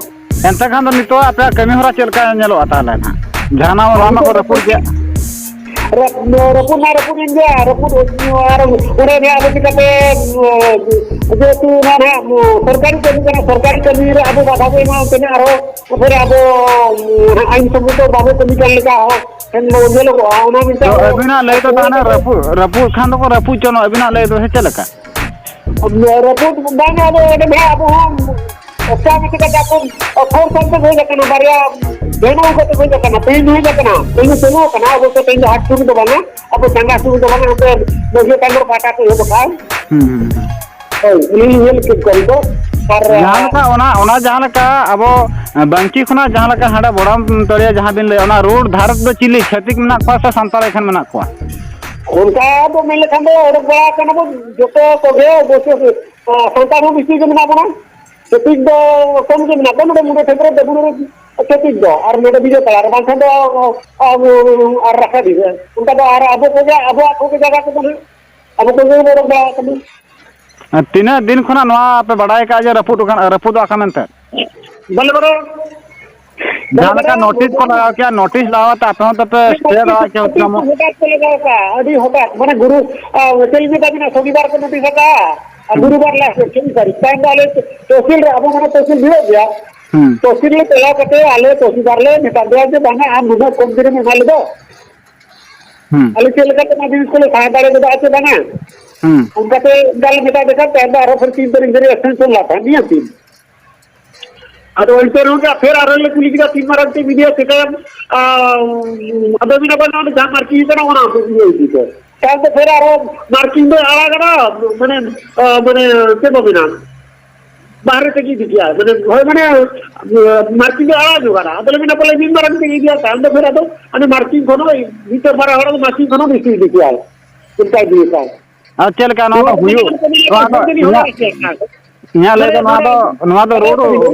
ᱮᱱᱛᱮ ᱠᱷᱟᱱ ᱫᱚ ᱱᱤᱛᱚᱜ ᱟᱯᱮᱭᱟᱜ ᱠᱟᱹᱢᱤ ᱦᱚᱨᱟ ᱪᱮᱫ ᱞᱮᱠᱟ ᱧᱮᱞᱚᱜᱼᱟ ᱛᱟᱦᱚᱞᱮ ᱱᱟᱦᱟᱜ? ᱡᱟᱦᱟᱱᱟᱜ ᱚᱱᱟ ᱢᱟᱠᱚ ᱨᱟᱹᱯᱩᱫ ᱜᱮᱭᱟ᱾ ᱨᱟᱹᱯ-, ᱨᱟᱹᱯᱩᱫ ᱢᱟ ᱨᱟᱹᱯᱩᱫ ᱮᱱ ᱜᱮᱭᱟ, ᱨᱟᱹᱯᱩᱫ ᱟᱨ ᱚᱸᱰᱮ ᱜᱮ ᱟᱵᱚ ᱪᱤᱠᱟᱹᱛᱮ, ᱡᱮᱦᱮᱛᱩ ᱚᱱᱟ ᱱᱟᱦᱟᱜ ᱥᱚᱨᱠᱟᱨᱤ ᱠᱟᱹᱢᱤ ᱠᱟᱱᱟ, ᱥᱚᱨᱠᱟᱨᱤ ᱠᱟᱹᱢᱤ ᱨᱮ ᱟᱵᱚ ᱵᱟᱫᱷᱟ ᱵᱚ ᱮᱢᱟ, ᱚᱱᱛᱮ ᱟᱨᱦᱚᱸ ᱯᱷᱮᱨ ᱟᱵᱚ ᱟᱭᱤᱱ ᱥᱚᱢᱢᱚᱛᱚ ᱵᱟᱵᱚ ᱠᱟᱹᱢᱤ ᱠᱟᱱ ᱞᱮᱠᱟ ᱦᱚᱸ ᱧᱮᱞᱚᱜᱚᱜᱼᱟ᱾ ᱚᱱᱟ ᱢᱮᱱᱛᱮ ᱛᱚ ᱟᱵᱚ ᱟᱹᱵᱤᱱᱟᱜ ᱞᱟᱹᱭ ᱫᱚ ᱛᱟᱦᱚᱞᱮ ᱨᱟᱹᱯᱩᱫ, ᱨᱟᱹᱯᱩᱫ ᱠᱷᱟᱱ ᱫᱚᱠᱚ ᱨᱟᱹᱯᱩᱫ ᱪᱚᱱᱚᱜ, ᱟᱹᱵᱤᱱᱟᱜ ᱞᱟᱹᱭ ᱫᱚ ᱥᱮ ᱪᱮᱫ ᱞᱮᱠᱟ? ᱨᱟᱹᱯᱩᱫ ᱵᱟᱝ, ᱟᱫᱚ ᱚᱸᱰᱮ ᱢᱟ ᱟᱵᱚ ᱦᱚᱸ ᱚᱠᱟ ᱢᱤᱫᱴᱮᱱ ᱠᱟᱛᱷᱟ ᱠᱚ, ᱚᱠᱷᱚᱨ ᱥᱟᱶᱛᱮ ᱦᱩᱭ ᱟᱠᱟᱱᱟ, ᱵᱟᱨᱭᱟ ᱵᱷᱮᱱᱩ ᱠᱟᱛᱮ ᱦᱩᱭ ᱟᱠᱟᱱᱟ, ᱛᱮᱦᱮᱧ ᱦᱩᱭ ᱟᱠᱟᱱᱟ, ᱛᱮᱦᱮᱧ ᱪᱟᱹᱞᱩ ᱟᱠᱟᱱᱟ, ᱚᱵᱚᱥᱥᱚ ᱛᱮᱦᱮᱧ ᱫᱚ ᱦᱟᱴ ᱥᱩᱨ ᱫᱚ ᱵᱟᱝᱟ, ᱟᱵᱚ ᱪᱟᱸᱜᱟ ᱥᱩᱨ ᱫᱚ ᱵᱟᱝᱟ, ᱚᱱᱛᱮ ᱢᱟᱹᱡᱷᱤ ᱛᱟᱭᱱᱚᱢ ᱯᱟᱦᱴᱟ ᱠᱚ ᱮᱦᱚᱵ ᱟᱠᱟᱫᱼᱟ᱾ ᱦᱩᱸ, ᱦᱩᱸ, ᱦᱩᱸ᱾ ᱦᱳᱭ, ᱩᱱᱤ ᱧᱮᱞ ᱠᱮᱫ ᱠᱚᱣᱟ ᱱᱤᱛᱚᱜ᱾ ᱟᱨ ᱡᱟᱦᱟᱸ ᱞᱮᱠᱟ ᱚᱱᱟ, ᱚᱱᱟ ᱡᱟᱦᱟᱸ ᱞᱮᱠᱟ ᱟᱵᱚ ᱵᱟᱝᱠᱤ ᱠᱷᱚᱱᱟᱜ ᱡᱟᱦᱟᱸ ᱞᱮᱠᱟ ᱦᱟᱸᱰᱮ ᱵᱚᱲᱟᱢ ᱛᱟᱹᱲᱤᱭᱟ ᱡᱟᱦᱟᱸ ᱵᱤᱱ ᱞᱟᱹᱭᱟ, ᱚᱱᱟ ᱨᱳᱰ ᱫᱷᱟᱨᱮ ᱫᱚ ᱪᱤᱞᱤ ᱪᱷᱟᱹᱛᱤᱠ ᱢᱮᱱᱟᱜ ᱠᱚᱣᱟ ᱥᱮ ᱥᱟᱱᱛᱟᱲ ᱮᱠᱷᱮᱱ ᱢᱮᱱᱟᱜ ᱠᱚᱣᱟ? ᱚᱱᱠᱟ ᱫᱚ ᱢᱮᱱ ᱞᱮᱠᱷᱟᱱ ᱫᱚ ᱚᱰᱚᱠ ᱵᱟᱲᱟ ᱠᱟᱱᱟ ᱵᱚᱱ ᱡᱚᱛᱚ ᱠᱚᱜᱮ, ᱚᱵᱚᱥᱥᱳᱭ, ᱥᱟᱱᱛᱟᱲ ᱦᱚᱸ ᱵᱮᱥᱤ ᱜᱮ ᱢᱮᱱᱟᱜ ᱵᱚᱱᱟ᱾ ᱪᱷᱟᱹᱛᱤᱠ ᱫᱚ ᱠᱚᱢ ᱜᱮ ᱢᱮᱱᱟᱜ ᱠᱚᱣᱟ, ᱱᱚᱰᱮ ᱢᱩᱰᱟᱹ ᱴᱷᱮᱱ ᱠᱚᱨᱮ ᱫᱚ ᱪᱷᱟᱹᱛᱤᱠ ᱫᱚ, ᱟᱨ ᱱᱚᱰᱮ ᱵᱤᱡᱚᱭ ᱯᱟᱲᱟ ᱨᱮ, ᱵᱟᱝᱠᱷᱟᱱ ᱫᱚ, ᱟᱨ ᱨᱟᱠᱷᱟ ᱵᱤᱨ ᱨᱮ᱾ ᱚᱱᱠᱟ ᱫᱚ ᱟᱨ ᱟᱵᱚ ᱠᱚᱜᱮ, ᱟᱵᱚᱣᱟᱜ ᱠᱚᱜᱮ ᱡᱟᱭᱜᱟ ᱠᱚᱫᱚ ᱱᱟᱦᱟᱜ, ᱟᱵᱚ ᱠᱚᱜᱮ ᱵᱚᱱ ᱚᱰᱚᱠ ᱵᱟᱲᱟ ᱟᱠᱟᱱᱟ᱾ ᱟᱨ ᱛᱤᱱᱟᱹᱜ ᱫᱤᱱ ᱠᱷᱚᱱᱟᱜ ᱱᱚᱣᱟ ᱯᱮ ᱵᱟᱰᱟᱭ ᱟᱠᱟᱫᱼᱟ ᱡᱮ ᱨᱟᱹᱯᱩᱫ ᱟᱠᱟᱱ, ᱨᱟᱹᱯᱩᱫᱚᱜ ᱠᱟᱱ ᱢᱮᱱᱛᱮ? ᱵᱟᱞᱮ ᱵᱟᱰᱟᱭᱟ᱾ ᱵᱟᱞᱮ ᱡᱟᱦᱟᱸ ᱞᱮᱠᱟ ᱵᱟᱰᱟᱭᱟ᱾ ᱱᱳᱴᱤᱥ ᱠᱚ ᱞᱟᱜᱟᱣ ᱠᱮᱭᱟ, ᱱᱳᱴᱤᱥ ᱞᱟᱜᱟᱣ ᱠᱟᱛᱮ ᱟᱯᱮ ᱦᱚᱸ ᱛᱟᱯᱮ ᱥᱴᱮ ᱫᱟᱲᱮᱭᱟᱜ ᱠᱮᱭᱟ, ᱱᱳᱴᱤᱥ ᱦᱚᱪᱪᱷᱟᱢ᱾ ᱦᱚᱴᱟᱛ ᱠᱚ ᱞᱟᱜᱟᱣ ᱠᱟᱜᱼᱟ, ᱟᱹᱰᱤ ᱦᱚᱴᱟᱛ, ᱢᱟᱱᱮ ᱜᱩᱨᱩ, ᱟᱨ ᱪᱮᱫ ᱞᱤᱧ ᱢᱮᱛᱟ ᱵᱤᱱᱟ, ᱥᱚᱱᱤᱵᱟᱨ ᱠᱚ ᱱᱳᱴᱤᱥ ᱟᱠᱟᱜᱼᱟ, ᱟᱨ ᱦᱩᱸ᱾ ᱜᱩᱨᱩᱵᱟᱨ ᱞᱟᱥᱴ ᱰᱮᱴ, ᱪᱷᱚᱵᱤᱥ ᱛᱟᱹᱨᱤᱠᱷ᱾ ᱛᱟᱭᱚᱢ ᱫᱚ ᱟᱞᱮ ᱛᱚᱦᱥᱤᱞ ᱨᱮ, ᱟᱵᱚ ᱢᱟᱱᱮ ᱛᱚᱦᱥᱤᱞ ᱵᱷᱤᱲᱚᱜ ᱜᱮᱭᱟ, ᱦᱩᱸ᱾ ᱛᱚᱦᱥᱤᱞ ᱨᱮ ᱪᱟᱞᱟᱣ ᱠᱟᱛᱮ ᱟᱞᱮ ᱛᱚᱦᱥᱤᱞᱫᱟᱨ ᱞᱮ ᱢᱮᱛᱟ ᱫᱮᱭᱟ ᱡᱮ, "ᱵᱟᱝᱟ, ᱟᱢ ᱱᱩᱱᱟᱹᱜ ᱠᱚᱢ ᱫᱤᱱ ᱨᱮᱢ ᱮᱢᱟ ᱞᱮᱫᱚ, ᱦᱩᱸ᱾ ᱟᱞᱮ ᱪᱮᱫ ᱞᱮᱠᱟᱛᱮ ᱚᱱᱟ ᱡᱤᱱᱤᱥ ᱠᱚᱞᱮ ᱥᱟᱦᱟ ᱫᱟᱲᱮ ᱜᱚᱫᱟ ᱥᱮ ᱵᱟᱝᱟ?" ᱦᱩᱸ᱾ ᱚᱱᱠᱟᱛᱮ ᱚᱱᱠᱟ ᱞᱮ ᱢᱮᱛᱟ ᱫᱮ ᱠᱷᱟᱱ, ᱛᱟᱭᱚᱢ ᱫᱚ ᱟᱨᱦᱚᱸ ᱯᱷᱮᱨ ᱛᱤᱱ ᱛᱟᱹᱨᱤᱠᱷ ᱫᱷᱟᱹᱵᱤᱡ extension ᱞᱟᱜᱟᱜᱼᱟ, ᱱᱤᱭᱟᱹ ᱫᱤᱱ᱾ ᱟᱫᱚ ᱮᱱᱛᱮ ᱨᱮᱦᱚᱸ ᱜᱮ ᱯᱷᱮᱨ ᱟᱨᱦᱚᱸ ᱞᱮ ᱠᱩᱞᱤ ᱠᱮᱫᱟ, ᱛᱤᱱ ᱢᱟᱨᱟᱝ ᱛᱮ ᱢᱤᱰᱤᱭᱟ ᱪᱮᱠᱟᱭᱟᱢ? ᱟᱨ, ᱟᱫᱚ ᱢᱮᱱᱟ ᱠᱚ, "ᱚᱱᱟ ᱫᱚ ᱡᱟᱦᱟᱸ ᱢᱟᱨᱠᱤᱝ ᱠᱟᱱᱟ, ᱚᱱᱟ ᱤᱭᱟᱹ ᱤᱫᱤ ᱯᱮ᱾" ᱛᱟᱭᱚᱢ ᱛᱮ ᱯᱷᱮᱨ ᱟᱨᱦᱚᱸ ᱢᱟᱨᱠᱤᱝ ᱫᱚᱭ ᱟᱲᱟᱜ ᱠᱟᱫᱟ, ᱢᱟᱱᱮ, ᱟᱨ, ᱢᱟᱱᱮ, ᱪᱮᱫ ᱠᱚ ᱢᱮᱱᱟ, ᱵᱟᱦᱨᱮ ᱛᱮᱜᱮ ᱤᱫᱤ ᱠᱮᱜᱼᱟ, ᱢᱟᱱᱮ, ᱦᱳᱭ, ᱢᱟᱱᱮ, ᱟᱨ, ᱢᱟᱨᱠᱤᱝ ᱫᱚᱭ ᱟᱲᱟᱜ ᱧᱚᱜ ᱠᱟᱫᱟ᱾ ᱟᱫᱚ ᱞᱮ ᱢᱮᱱᱟ, ᱯᱟᱞᱮ ᱢᱤᱫ ᱢᱟᱨᱟᱝ ᱛᱮᱜᱮ ᱤᱫᱤᱭᱟ, ᱛᱟᱭᱚᱢ ᱛᱮ ᱯᱷᱮᱨ ᱟᱫᱚ ᱢᱟᱨᱠᱤᱝ ᱠᱷᱚᱱ ᱦᱚᱸ, ᱢᱤᱫ ᱵᱟᱨ ᱦᱚᱲ ᱫᱚ ᱢᱟᱨᱠᱤᱝ ᱠᱷᱚᱱ ᱦᱚᱸ ᱵᱮᱥᱤ ᱤᱫᱤ ᱠᱮᱜᱼᱟ, ᱚᱱᱠᱟ ᱤᱫᱤ ᱠᱟᱜᱼᱟ᱾ ᱟᱨ ᱪᱮᱫ ᱞᱮᱠᱟ ᱱᱚᱣᱟ ᱫᱚ ᱦᱩᱭᱩᱜ? ᱱᱚᱣᱟ ᱫᱚ ᱤᱧᱟᱹᱜ, ᱤᱧᱟᱹᱜ ᱞᱟᱹᱭ ᱫᱚ ᱱᱚᱣᱟ ᱫᱚ, ᱱᱚᱣᱟ ᱫᱚ ᱨᱳᱰ,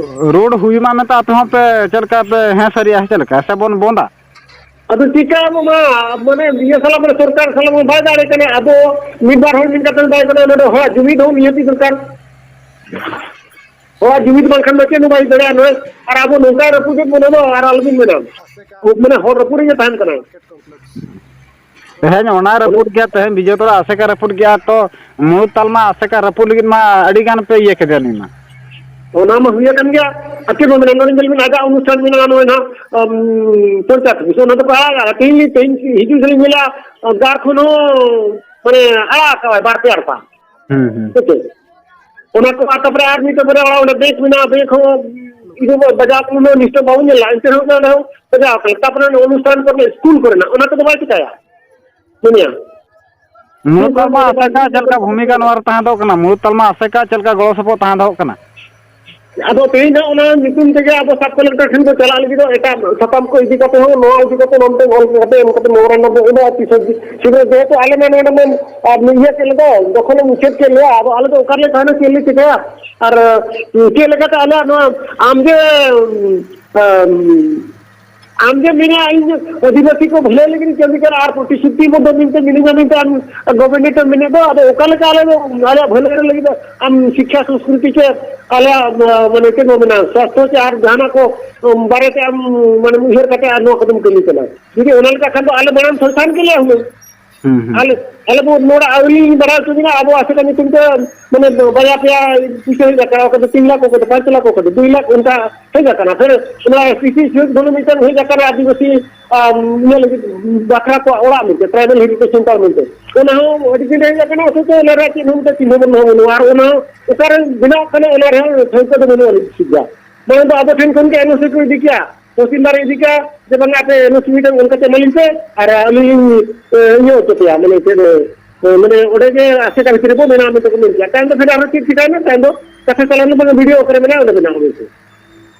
ᱨᱳᱰ ᱦᱩᱭ ᱢᱟ ᱢᱮᱱᱛᱮ ᱟᱯᱮ ᱦᱚᱸ ᱯᱮ ᱪᱮᱫ ᱞᱮᱠᱟ ᱯᱮ ᱦᱮᱸ ᱥᱟᱹᱨᱤᱭᱟ ᱥᱮ ᱪᱮᱫ ᱞᱮᱠᱟ? ᱥᱮ ᱵᱚᱱ ᱵᱚᱱᱫᱟ? ᱟᱫᱚ ᱪᱤᱠᱟᱹᱭᱟᱵᱚ ᱢᱟ, ᱢᱟᱱᱮ ᱤᱭᱟᱹ ᱥᱟᱞᱟᱜ, ᱢᱟᱱᱮ ᱥᱚᱨᱠᱟᱨ ᱥᱟᱞᱟᱜ ᱢᱟ ᱵᱟᱭ ᱫᱟᱲᱮ ᱠᱟᱱᱟ᱾ ᱟᱵᱚ ᱢᱤᱫ ᱵᱟᱨ ᱦᱚᱲ ᱢᱮᱱ ᱠᱟᱛᱮ ᱵᱟᱭ ᱠᱟᱱᱟ, ᱱᱚᱰᱮ ᱦᱚᱲᱟᱜ ᱡᱩᱢᱤᱫ ᱦᱚᱸ ᱱᱤᱦᱟᱹᱛᱤ ᱫᱚᱨᱠᱟᱨ᱾ ᱦᱚᱲᱟᱜ ᱡᱩᱢᱤᱫ ᱵᱟᱝᱠᱷᱟᱱ ᱫᱚ ᱪᱮᱫ ᱦᱚᱸ ᱵᱟᱭ ᱦᱩᱭ ᱫᱟᱲᱮᱭᱟᱜᱼᱟ᱾ ᱱᱚᱜᱼᱚᱭ ᱟᱨ ᱟᱵᱚ ᱱᱚᱝᱠᱟᱭ ᱨᱟᱹᱯᱩᱫᱮᱫ ᱵᱚᱱᱟ ᱫᱚ, ᱟᱨ ᱟᱞᱚᱵᱤᱱ ᱢᱮᱱᱟ, ᱠᱷᱩᱵ ᱢᱟᱱᱮ ᱦᱚᱲ ᱨᱟᱹᱯᱩᱫ ᱨᱮᱜᱮ ᱛᱟᱦᱮᱱ ᱠᱟᱱᱟ᱾ ᱛᱮᱦᱮᱧ ᱚᱱᱟ ᱨᱟᱹᱯᱩᱫ ᱜᱮ, ᱛᱮᱦᱮᱧ ᱵᱤᱡᱚᱭ ᱛᱚᱲᱟ ᱟᱥᱮᱠᱟ ᱨᱟᱹᱯᱩᱫ ᱜᱮᱭᱟ, ᱛᱚ ᱢᱩᱲᱩᱫ ᱛᱟᱞᱢᱟ ᱟᱥᱮᱠᱟ ᱨᱟᱹᱯᱩᱫ ᱞᱟᱹᱜᱤᱫ ᱢᱟ ᱟᱹᱰᱤ ᱜᱟᱱ ᱯᱮ ᱤᱭᱟᱹ ᱠᱮᱫᱮᱭᱟ ᱱᱤᱭᱟᱹ ᱢᱟ᱾ ᱚᱱᱟ ᱢᱟ ᱦᱩᱭ ᱟᱠᱟᱱ ᱜᱮᱭᱟ᱾ ᱟᱨ ᱪᱮᱫ ᱵᱚᱱ ᱢᱮᱱᱟ, ᱱᱚᱰᱮ ᱧᱮᱞ ᱵᱤᱱ, ᱟᱡᱟᱜ ᱚᱱᱩᱥᱴᱷᱟᱱ ᱢᱮᱱᱟᱜᱼᱟ, ᱱᱚᱜᱼᱚᱭ ᱱᱟᱦᱟᱜ, ᱟᱢ, ᱯᱚᱧᱪᱟᱭᱮᱛ ᱚᱯᱷᱤᱥ, ᱚᱱᱟ ᱫᱚᱠᱚ ᱟᱲᱟᱜᱟ᱾ ᱛᱮᱦᱮᱧ, ᱛᱮᱦᱮᱧ ᱦᱤᱡᱩᱜ ᱥᱮᱫ ᱧᱮᱞᱟ, ᱜᱟᱲ ᱠᱷᱚᱱ ᱦᱚᱸ, ᱢᱟᱱᱮ, ᱟᱲᱟᱜ ᱟᱠᱟᱫᱟᱭ ᱵᱟᱨ ᱯᱮ ᱟᱨᱯᱟ᱾ ᱦᱩᱸ, ᱦᱩᱸ᱾ ᱦᱮᱸ ᱥᱮ? ᱚᱱᱟ ᱠᱚ, ᱟᱨ ᱛᱟᱯᱚᱨᱮ ᱟᱨ ᱢᱤᱫᱴᱮᱡ ᱵᱟᱨᱭᱟ ᱚᱲᱟᱜ ᱚᱸᱰᱮ ᱵᱮᱝᱠ ᱢᱮᱱᱟᱜᱼᱟ, ᱵᱮᱝᱠ ᱦᱚᱸ ᱤᱫᱤ ᱵᱟᱡᱟᱣ ᱠᱚ ᱱᱤᱥᱪᱚᱭ ᱵᱟᱵᱚᱱ ᱧᱮᱞᱟ, ᱮᱱᱛᱮ ᱨᱮᱦᱚᱸ ᱚᱸᱰᱮ ᱦᱚᱸ ᱵᱟᱡᱟᱣ ᱠᱟᱱᱟ᱾ ᱛᱟᱯᱚᱨᱮ ᱚᱱᱟ ᱚᱱᱩᱥᱴᱷᱟᱱ ᱠᱚᱨᱮ, ᱥᱠᱩᱞ ᱠᱚᱨᱮᱱᱟᱜ, ᱚᱱᱟ ᱠᱚᱫᱚ ᱵᱟᱭ ᱪᱤᱠᱟᱹᱭᱟ᱾ ᱢᱮᱱᱮᱭᱟ᱾ ᱢᱩᱲᱩᱫ ᱛᱟᱞᱢᱟ ᱟᱥᱮᱠᱟ ᱪᱮᱫ ᱞᱮᱠᱟ ᱵᱷᱩᱢᱤᱠᱟ ᱱᱚᱣᱟ ᱨᱮ ᱛᱟᱦᱮᱸ ᱫᱚᱦᱚ ᱠᱟᱱᱟ? ᱢᱩᱲᱩᱫ ᱛᱟᱞᱢᱟ ᱟᱥᱮᱠᱟ ᱪᱮᱫ ᱞᱮᱠᱟ ᱜᱚᱲᱚ ᱥᱚᱯᱚᱦᱚᱫ ᱛᱟᱦᱮᱸ ᱫᱚᱦᱚ ᱠᱟᱱᱟ? ᱟᱫᱚ ᱛᱮᱦᱮᱧ ᱫᱚ ᱚᱱᱟ ᱧᱩᱛᱩᱢ ᱛᱮᱜᱮ ᱟᱵᱚ ᱥᱟᱵ ᱠᱟᱞᱮᱠᱴᱚᱨ ᱴᱷᱮᱱ ᱠᱚ ᱪᱟᱞᱟᱜ ᱞᱟᱹᱜᱤᱫ ᱫᱚ, ᱮᱴᱟᱜ ᱥᱟᱛᱟᱢ ᱠᱚ ᱤᱫᱤ ᱠᱟᱛᱮ ᱦᱚᱸ, ᱱᱚᱣᱟ ᱤᱫᱤ ᱠᱟᱛᱮ ᱱᱚᱱᱛᱮ ᱚᱞ ᱠᱟᱛᱮ ᱮᱢ ᱠᱟᱛᱮ ᱢᱮᱢᱳᱨᱟᱱᱰᱟᱢ ᱵᱚ ᱮᱢᱟ ᱛᱤᱥ ᱦᱚᱸ᱾ ᱥᱤᱫᱷᱟᱹ ᱡᱮᱦᱮᱛᱩ ᱟᱞᱮ ᱢᱟ ᱱᱚᱰᱮ ᱢᱟ, ᱟᱨ, ᱤᱭᱟᱹ ᱠᱮᱫ ᱞᱮᱫᱟ, ᱫᱚᱠᱷᱚᱞ ᱮᱢ ᱩᱪᱷᱟᱹᱱ ᱠᱮᱫ ᱞᱮᱭᱟ, ᱟᱫᱚ ᱟᱞᱮ ᱫᱚ ᱚᱠᱟ ᱨᱮᱞᱮ ᱛᱟᱦᱮᱱᱟ, ᱪᱮᱫ ᱞᱮ ᱪᱤᱠᱟᱹᱭᱟ? ᱟᱨ, ᱩᱸ, ᱪᱮᱫ ᱞᱮᱠᱟᱛᱮ ᱟᱞᱮᱭᱟᱜ ᱱᱚᱣᱟ ᱟᱢ ᱡᱮ, ᱩᱸ, ᱟᱢ, ᱟᱢ ᱡᱮ ᱢᱮᱱᱟ ᱤᱧ ᱟᱹᱫᱤᱵᱟᱹᱥᱤ ᱠᱚ ᱵᱷᱟᱹᱞᱟᱹᱭ ᱞᱟᱹᱜᱤᱫ ᱤᱧ ᱠᱟᱹᱢᱤ ᱠᱟᱱᱟ ᱟᱨ ᱯᱨᱚᱛᱤᱥᱨᱩᱛᱤ ᱵᱚᱫᱽᱫᱷᱚ ᱢᱮᱱᱛᱮ ᱢᱤᱱᱟᱹᱧᱟ ᱢᱮᱱᱛᱮ ᱟᱢ ᱜᱚᱵᱷᱚᱨᱱᱢᱮᱱᱴ ᱮᱢ ᱢᱮᱱᱮᱫ ᱫᱚ, ᱟᱫᱚ ᱚᱠᱟ ᱞᱮᱠᱟ ᱟᱞᱮ ᱫᱚ ᱟᱞᱮᱭᱟᱜ ᱵᱷᱟᱹᱞᱟᱹᱭ ᱞᱟᱹᱜᱤᱫ ᱫᱚ ᱟᱢ ᱥᱤᱠᱠᱷᱟ ᱥᱚᱝᱥᱠᱨᱤᱛᱤ ᱪᱮ ᱟᱞᱮᱭᱟᱜ, ᱢᱟᱱᱮ ᱪᱮᱫ ᱵᱚ ᱢᱮᱱᱟ, ᱥᱟᱥᱛᱷᱚ ᱪᱮ ᱟᱨ ᱡᱟᱦᱟᱱᱟᱜ ᱠᱚ ᱵᱟᱨᱮᱛᱮ ᱟᱢ ᱢᱟᱱᱮ ᱩᱭᱦᱟᱹᱨ ᱠᱟᱛᱮ ᱟᱨ ᱱᱚᱣᱟ ᱠᱚᱫᱚᱢ ᱠᱟᱹᱢᱤ ᱠᱟᱱᱟ? ᱡᱩᱫᱤ ᱚᱱᱟ ᱞᱮᱠᱟ ᱠᱷᱟᱱ ᱫᱚ ᱟᱞᱮ ᱢᱟᱲᱟᱝ ᱥᱚᱝᱥᱛᱷᱟᱱ ᱜᱮᱞᱮ ᱦᱩᱱᱟᱹᱝ᱾ ᱦᱩᱸ, ᱦᱩᱸ᱾ ᱟᱞᱮ, ᱟᱞᱮ ᱵᱚ ᱱᱚᱰᱮ ᱟᱹᱣᱨᱤ ᱞᱤᱧ ᱵᱟᱲᱟᱭ ᱦᱚᱪᱚ ᱵᱤᱱᱟ, ᱟᱵᱚ ᱟᱥᱮᱠᱟ ᱧᱩᱛᱩᱢ ᱛᱮ ᱢᱟᱱᱮ ᱵᱟᱨᱭᱟ ᱯᱮᱭᱟ ᱯᱩᱭᱥᱟᱹ ᱦᱮᱡ ᱟᱠᱟᱱᱟ, ᱚᱠᱚᱭ ᱫᱚ ᱛᱤᱱ ᱞᱟᱠᱷ, ᱚᱠᱚᱭ ᱫᱚ ᱯᱟᱸᱪ ᱞᱟᱠᱷ, ᱚᱠᱚᱭ ᱫᱚ ᱫᱩᱭ ᱞᱟᱠᱷ, ᱚᱱᱠᱟ ᱦᱮᱡ ᱟᱠᱟᱱᱟ᱾ ᱯᱷᱮᱨ ᱚᱱᱟ ᱮᱥ ᱴᱤ ᱥᱤ ᱥᱤᱭᱳᱡᱽ ᱠᱷᱚᱱ ᱢᱤᱫᱴᱟᱝ ᱦᱮᱡ ᱟᱠᱟᱱᱟ, ᱟᱹᱫᱤᱵᱟᱹᱥᱤ, ᱟᱢ, ᱤᱭᱟᱹ ᱞᱟᱹᱜᱤᱫ ᱵᱟᱠᱷᱨᱟ ᱠᱚᱣᱟᱜ ᱚᱲᱟᱜ ᱢᱮᱱᱛᱮ, ᱴᱨᱟᱭᱵᱮᱞ ᱦᱮᱨᱤᱴᱮᱡᱽ ᱥᱮᱱᱴᱟᱨ ᱢᱮᱱᱛᱮ᱾ ᱚᱱᱟ ᱦᱚᱸ ᱟᱹᱰᱤ ᱫᱤᱱ ᱨᱮ ᱦᱮᱡ ᱟᱠᱟᱱᱟ, ᱚᱛᱷᱚᱪᱚ ᱚᱱᱟ ᱨᱮᱭᱟᱜ ᱪᱮᱫ ᱦᱚᱸ ᱢᱤᱫᱴᱟᱝ ᱪᱤᱱᱦᱟᱹ ᱵᱟᱹᱱᱩᱜᱼᱟ, ᱵᱟᱹᱱᱩᱜᱼᱟ᱾ ᱟᱨ ᱚᱱᱟ ᱚᱠᱟᱨᱮ ᱵᱮᱱᱟᱣ ᱠᱟᱱᱟ, ᱚᱱᱟ ᱨᱮᱦᱚᱸ ᱴᱷᱟᱹᱣᱠᱟᱹ ᱫᱚ ᱵᱟᱹᱱᱩᱜ ᱟᱹᱱᱤᱡ ᱴᱷᱤᱠ ᱜᱮᱭᱟ᱾ ᱢᱟᱲᱟᱝ ᱫᱚ ᱟᱵᱚ ᱴᱷᱮᱱ ᱠᱷᱚᱱ ᱜᱮ ᱮᱱ ᱳ ᱥᱤ ᱠᱚ ᱤᱫᱤ ᱠᱮᱭᱟ, ᱛᱚᱦᱥᱤᱞᱫᱟᱨ ᱤᱫᱤ ᱠᱮᱭᱟ, ᱡᱮ ᱵᱟᱝᱟ ᱟᱯᱮ ᱮᱱ ᱳ ᱥᱤ ᱢᱤᱫᱴᱟᱝ ᱚᱞ ᱠᱟᱛᱮ ᱮᱢᱟ ᱞᱤᱧ ᱯᱮ, ᱟᱨ ᱟᱹᱞᱤᱧ ᱞᱤᱧ, ᱮ, ᱤᱭᱟᱹ ᱦᱚᱪᱚ ᱯᱮᱭᱟ, ᱢᱟᱱᱮ ᱪᱮᱫ, ᱮ, ᱢᱟᱱᱮ ᱚᱸᱰᱮ ᱜᱮ ᱟᱥᱮᱠᱟ ᱵᱷᱤᱛᱨᱤ ᱨᱮᱵᱚ ᱵᱮᱱᱟᱣᱟ ᱢᱮᱱᱛᱮ ᱠᱚ ᱢᱮᱱ ᱠᱮᱭᱟ᱾ ᱛᱟᱭᱚᱢ ᱫᱚ ᱯᱷᱮᱨ ᱟᱨᱦᱚᱸ ᱪᱮᱫ ᱪᱤᱠᱟᱭᱱᱟ, ᱛᱟᱭᱚᱢ ᱫᱚ ᱠᱟᱛᱷᱟ ᱪᱟᱞᱟᱣ ᱮᱱᱟ, ᱵᱟᱝᱟ ᱵᱤ ᱰᱤ ᱳ ᱚᱠᱟᱨᱮ ᱢᱮᱱᱟᱜᱼᱟ, ᱚᱸᱰᱮ ᱵᱮᱱᱟᱣ ᱢᱮᱱᱛᱮ᱾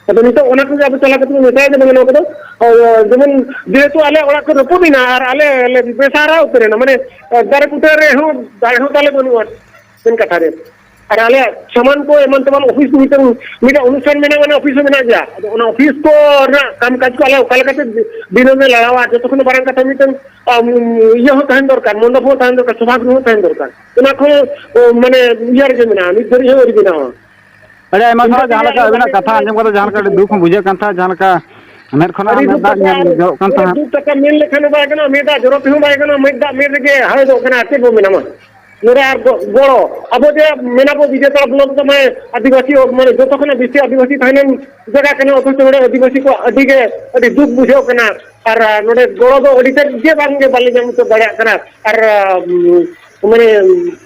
ᱟᱫᱚ ᱱᱤᱛᱚᱜ ᱚᱱᱟ ᱠᱚᱜᱮ ᱟᱵᱚ ᱪᱟᱞᱟᱣ ᱠᱟᱛᱮ ᱵᱚᱱ ᱢᱮᱛᱟᱭᱟ ᱡᱮ, ᱵᱟᱝᱟ ᱱᱚᱣᱟ ᱠᱚᱫᱚ, ᱚ, ᱡᱮᱢᱚᱱ ᱡᱮᱦᱮᱛᱩ ᱟᱞᱮ ᱚᱲᱟᱜ ᱠᱚ ᱨᱟᱹᱯᱩᱫ ᱮᱱᱟ ᱟᱨ ᱟᱞᱮ ᱞᱮ ᱵᱮᱥᱟᱦᱟᱨᱟ ᱩᱛᱟᱹᱨ ᱮᱱᱟ, ᱢᱟᱱᱮ, ᱫᱟᱨᱮ ᱵᱩᱴᱟᱹ ᱨᱮᱦᱚᱸ ᱫᱟᱨᱮ ᱦᱚᱸ ᱛᱟᱞᱮ ᱵᱟᱹᱱᱩᱜᱼᱟ, ᱢᱮᱱ ᱠᱟᱛᱷᱟ ᱨᱮ᱾ ᱟᱨ ᱟᱞᱮᱭᱟᱜ ᱥᱟᱢᱟᱱ ᱠᱚ ᱮᱢᱟᱱ ᱛᱮᱢᱟᱱ ᱚᱯᱷᱤᱥ ᱢᱤᱫᱴᱟᱝ, ᱢᱤᱫᱴᱟᱝ ᱚᱱᱩᱥᱴᱷᱟᱱ ᱢᱮᱱᱟᱜᱼᱟ, ᱢᱟᱱᱮ ᱚᱯᱷᱤᱥ ᱦᱚᱸ ᱢᱮᱱᱟᱜ ᱜᱮᱭᱟ᱾ ᱟᱫᱚ ᱚᱱᱟ ᱚᱯᱷᱤᱥ ᱠᱚ ᱨᱮᱱᱟᱜ ᱠᱟᱢ ᱠᱟᱡᱽ ᱠᱚ ᱟᱞᱮ ᱚᱠᱟ ᱞᱮᱠᱟᱛᱮ ᱫᱤᱱᱟᱹᱢ ᱞᱮ ᱞᱟᱲᱟᱣᱟ, ᱡᱚᱛᱚ ᱠᱷᱚᱱ ᱢᱟᱨᱟᱝ ᱠᱟᱛᱷᱟ ᱢᱤᱫᱴᱟᱝ, ᱟᱢ, ᱤᱭᱟᱹ ᱦᱚᱸ ᱛᱟᱦᱮᱱ ᱫᱚᱨᱠᱟᱨ, ᱢᱚᱱᱰᱚᱯ ᱦᱚᱸ ᱛᱟᱦᱮᱱ ᱫᱚᱨᱠᱟᱨ, ᱥᱚᱵᱷᱟ ᱜᱨᱚᱦᱚ ᱦᱚᱸ ᱛᱟᱦᱮᱱ ᱫᱚᱨᱠᱟᱨ᱾ ᱚᱱᱟ ᱠᱚ, ᱚ, ᱢᱟᱱᱮ ᱤᱭᱟᱹ ᱨᱮᱜᱮ ᱢᱮᱱᱟᱜᱼᱟ, ᱱᱤᱛ ᱫᱷᱟᱹᱨᱤᱡ ᱦᱚᱸ ᱟᱹᱣᱨᱤ ᱵᱮᱱᱟᱣᱟ᱾ ᱟᱹᱰᱤ ᱟᱭᱢᱟ ᱥᱟᱨᱦᱟᱣ᱾ ᱡᱟᱦᱟᱸ ᱞᱮᱠᱟ ᱟᱹᱵᱤᱱᱟᱜ ᱠᱟᱛᱷᱟ ᱟᱸᱡᱚᱢ ᱠᱟᱛᱮ ᱡᱟᱦᱟᱸ ᱞᱮᱠᱟ ᱟᱹᱰᱤ ᱫᱩᱠ ᱦᱚᱸ ᱵᱩᱡᱷᱟᱹᱜ ᱠᱟᱱ ᱛᱟᱦᱮᱸᱫ, ᱡᱟᱦᱟᱸ ᱞᱮᱠᱟ ᱢᱮᱫ ᱠᱷᱚᱱᱟᱜ ᱟᱹᱰᱤ ᱢᱮᱫ ᱫᱩᱠ ᱫᱟᱜ ᱠᱟᱛᱷᱟ, ᱧᱮᱞ ᱡᱚᱨᱚᱜ ᱠᱟᱱ ᱩᱱᱟᱹᱜ ᱛᱟᱦᱮᱸᱫ᱾ ᱫᱩᱠ ᱠᱟᱛᱷᱟ ᱢᱮᱱ ᱞᱮᱠᱷᱟᱱ ᱦᱚᱸ ᱵᱟᱭ ᱜᱟᱱᱚᱜᱼᱟ, ᱢᱮᱫ ᱫᱟᱜ ᱢᱮᱫ ᱨᱮᱜᱮ ᱦᱟᱣᱮᱫᱚᱜ ᱠᱟᱱᱟ᱾ ᱪᱮᱫ ᱵᱚ ᱢᱮᱱᱟ ᱢᱟ? ᱱᱚᱰᱮ ᱟᱨ ᱜᱚ-, ᱜᱚᱲᱚ, ᱟᱵᱚ ᱡᱮ ᱢᱮᱱᱟᱵᱚ ᱵᱤᱡᱮᱛᱟᱲᱟ ᱵᱞᱚᱠ ᱫᱚ ᱢᱟᱱᱮ ᱟᱹᱫᱤᱵᱟᱹᱥᱤ, ᱢᱟᱱᱮ ᱡᱚᱛᱚ ᱠᱷᱚᱱᱟᱜ ᱵᱮᱥᱤ ᱟᱹᱫᱤᱵᱟᱹᱥᱤ ᱛᱟᱦᱮᱱ ᱡᱟᱭᱜᱟ ᱠᱟᱱᱟ, ᱚᱛᱷᱚᱪᱚ ᱱᱚᱰᱮ ᱟᱹᱫᱤᱵᱟᱹᱥᱤ ᱠᱚ ᱟᱹᱰᱤ ᱜᱮ, ᱟᱹᱰᱤ ᱫᱩᱠ ᱵᱩᱡᱷᱟᱹᱜ ᱠᱟᱱᱟ᱾ ᱟᱨ, ᱟᱨ ᱱᱚᱰᱮ ᱜᱚᱲᱚ ᱫᱚ ᱟᱹᱰᱤ ᱛᱮᱫ ᱜᱮ ᱵᱟᱝ ᱜᱮ ᱵᱟᱞᱮ ᱧᱟᱢ ᱦᱚᱪᱚ ᱫᱟᱲᱮᱭᱟᱜ ᱠᱟᱱᱟ᱾ ᱟᱨ, ᱟᱨ, ᱩᱢ, ᱢᱟᱱᱮ,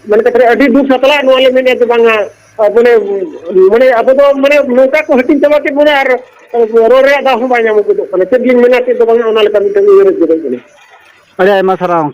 ᱢᱟᱱᱮ ᱠᱟᱛᱷᱟ ᱨᱮ ᱟᱹᱰᱤ ᱫᱩᱠ ᱥᱟᱛᱞᱟᱜ ᱱᱚᱣᱟ ᱞᱮ ᱢᱮᱱᱮᱫ ᱫᱚ ᱵᱟᱝᱟ, ᱟᱨ ᱢᱟᱱᱮ, ᱢᱟᱱᱮ ᱟᱵᱚ ᱫᱚ ᱢᱟᱱᱮ ᱱᱚᱝᱠᱟ ᱠᱚ ᱦᱟᱹᱴᱤᱧ ᱪᱟᱵᱟ ᱠᱮᱫ ᱵᱚᱱᱟ ᱟᱨ, ᱟᱨ ᱨᱚᱲ ᱨᱮᱭᱟᱜ ᱫᱟᱣ ᱦᱚᱸ ᱵᱟᱭ ᱧᱟᱢ ᱜᱚᱫᱚᱜ ᱠᱟᱱᱟ᱾ ᱪᱮᱫ ᱞᱤᱧ ᱢᱮᱱᱟ, ᱪᱮᱫ ᱫᱚ ᱵᱟᱝᱟ, ᱚᱱᱟ ᱞᱮᱠᱟ ᱢᱤᱫᱴᱟᱝ ᱩᱭᱦᱟᱹᱨ ᱦᱮᱡ ᱜᱚᱫᱚᱜ ᱠᱟᱱᱟ᱾ ᱟᱹᱰᱤ ᱟᱭᱢᱟ ᱥᱟᱨᱦᱟᱣ᱾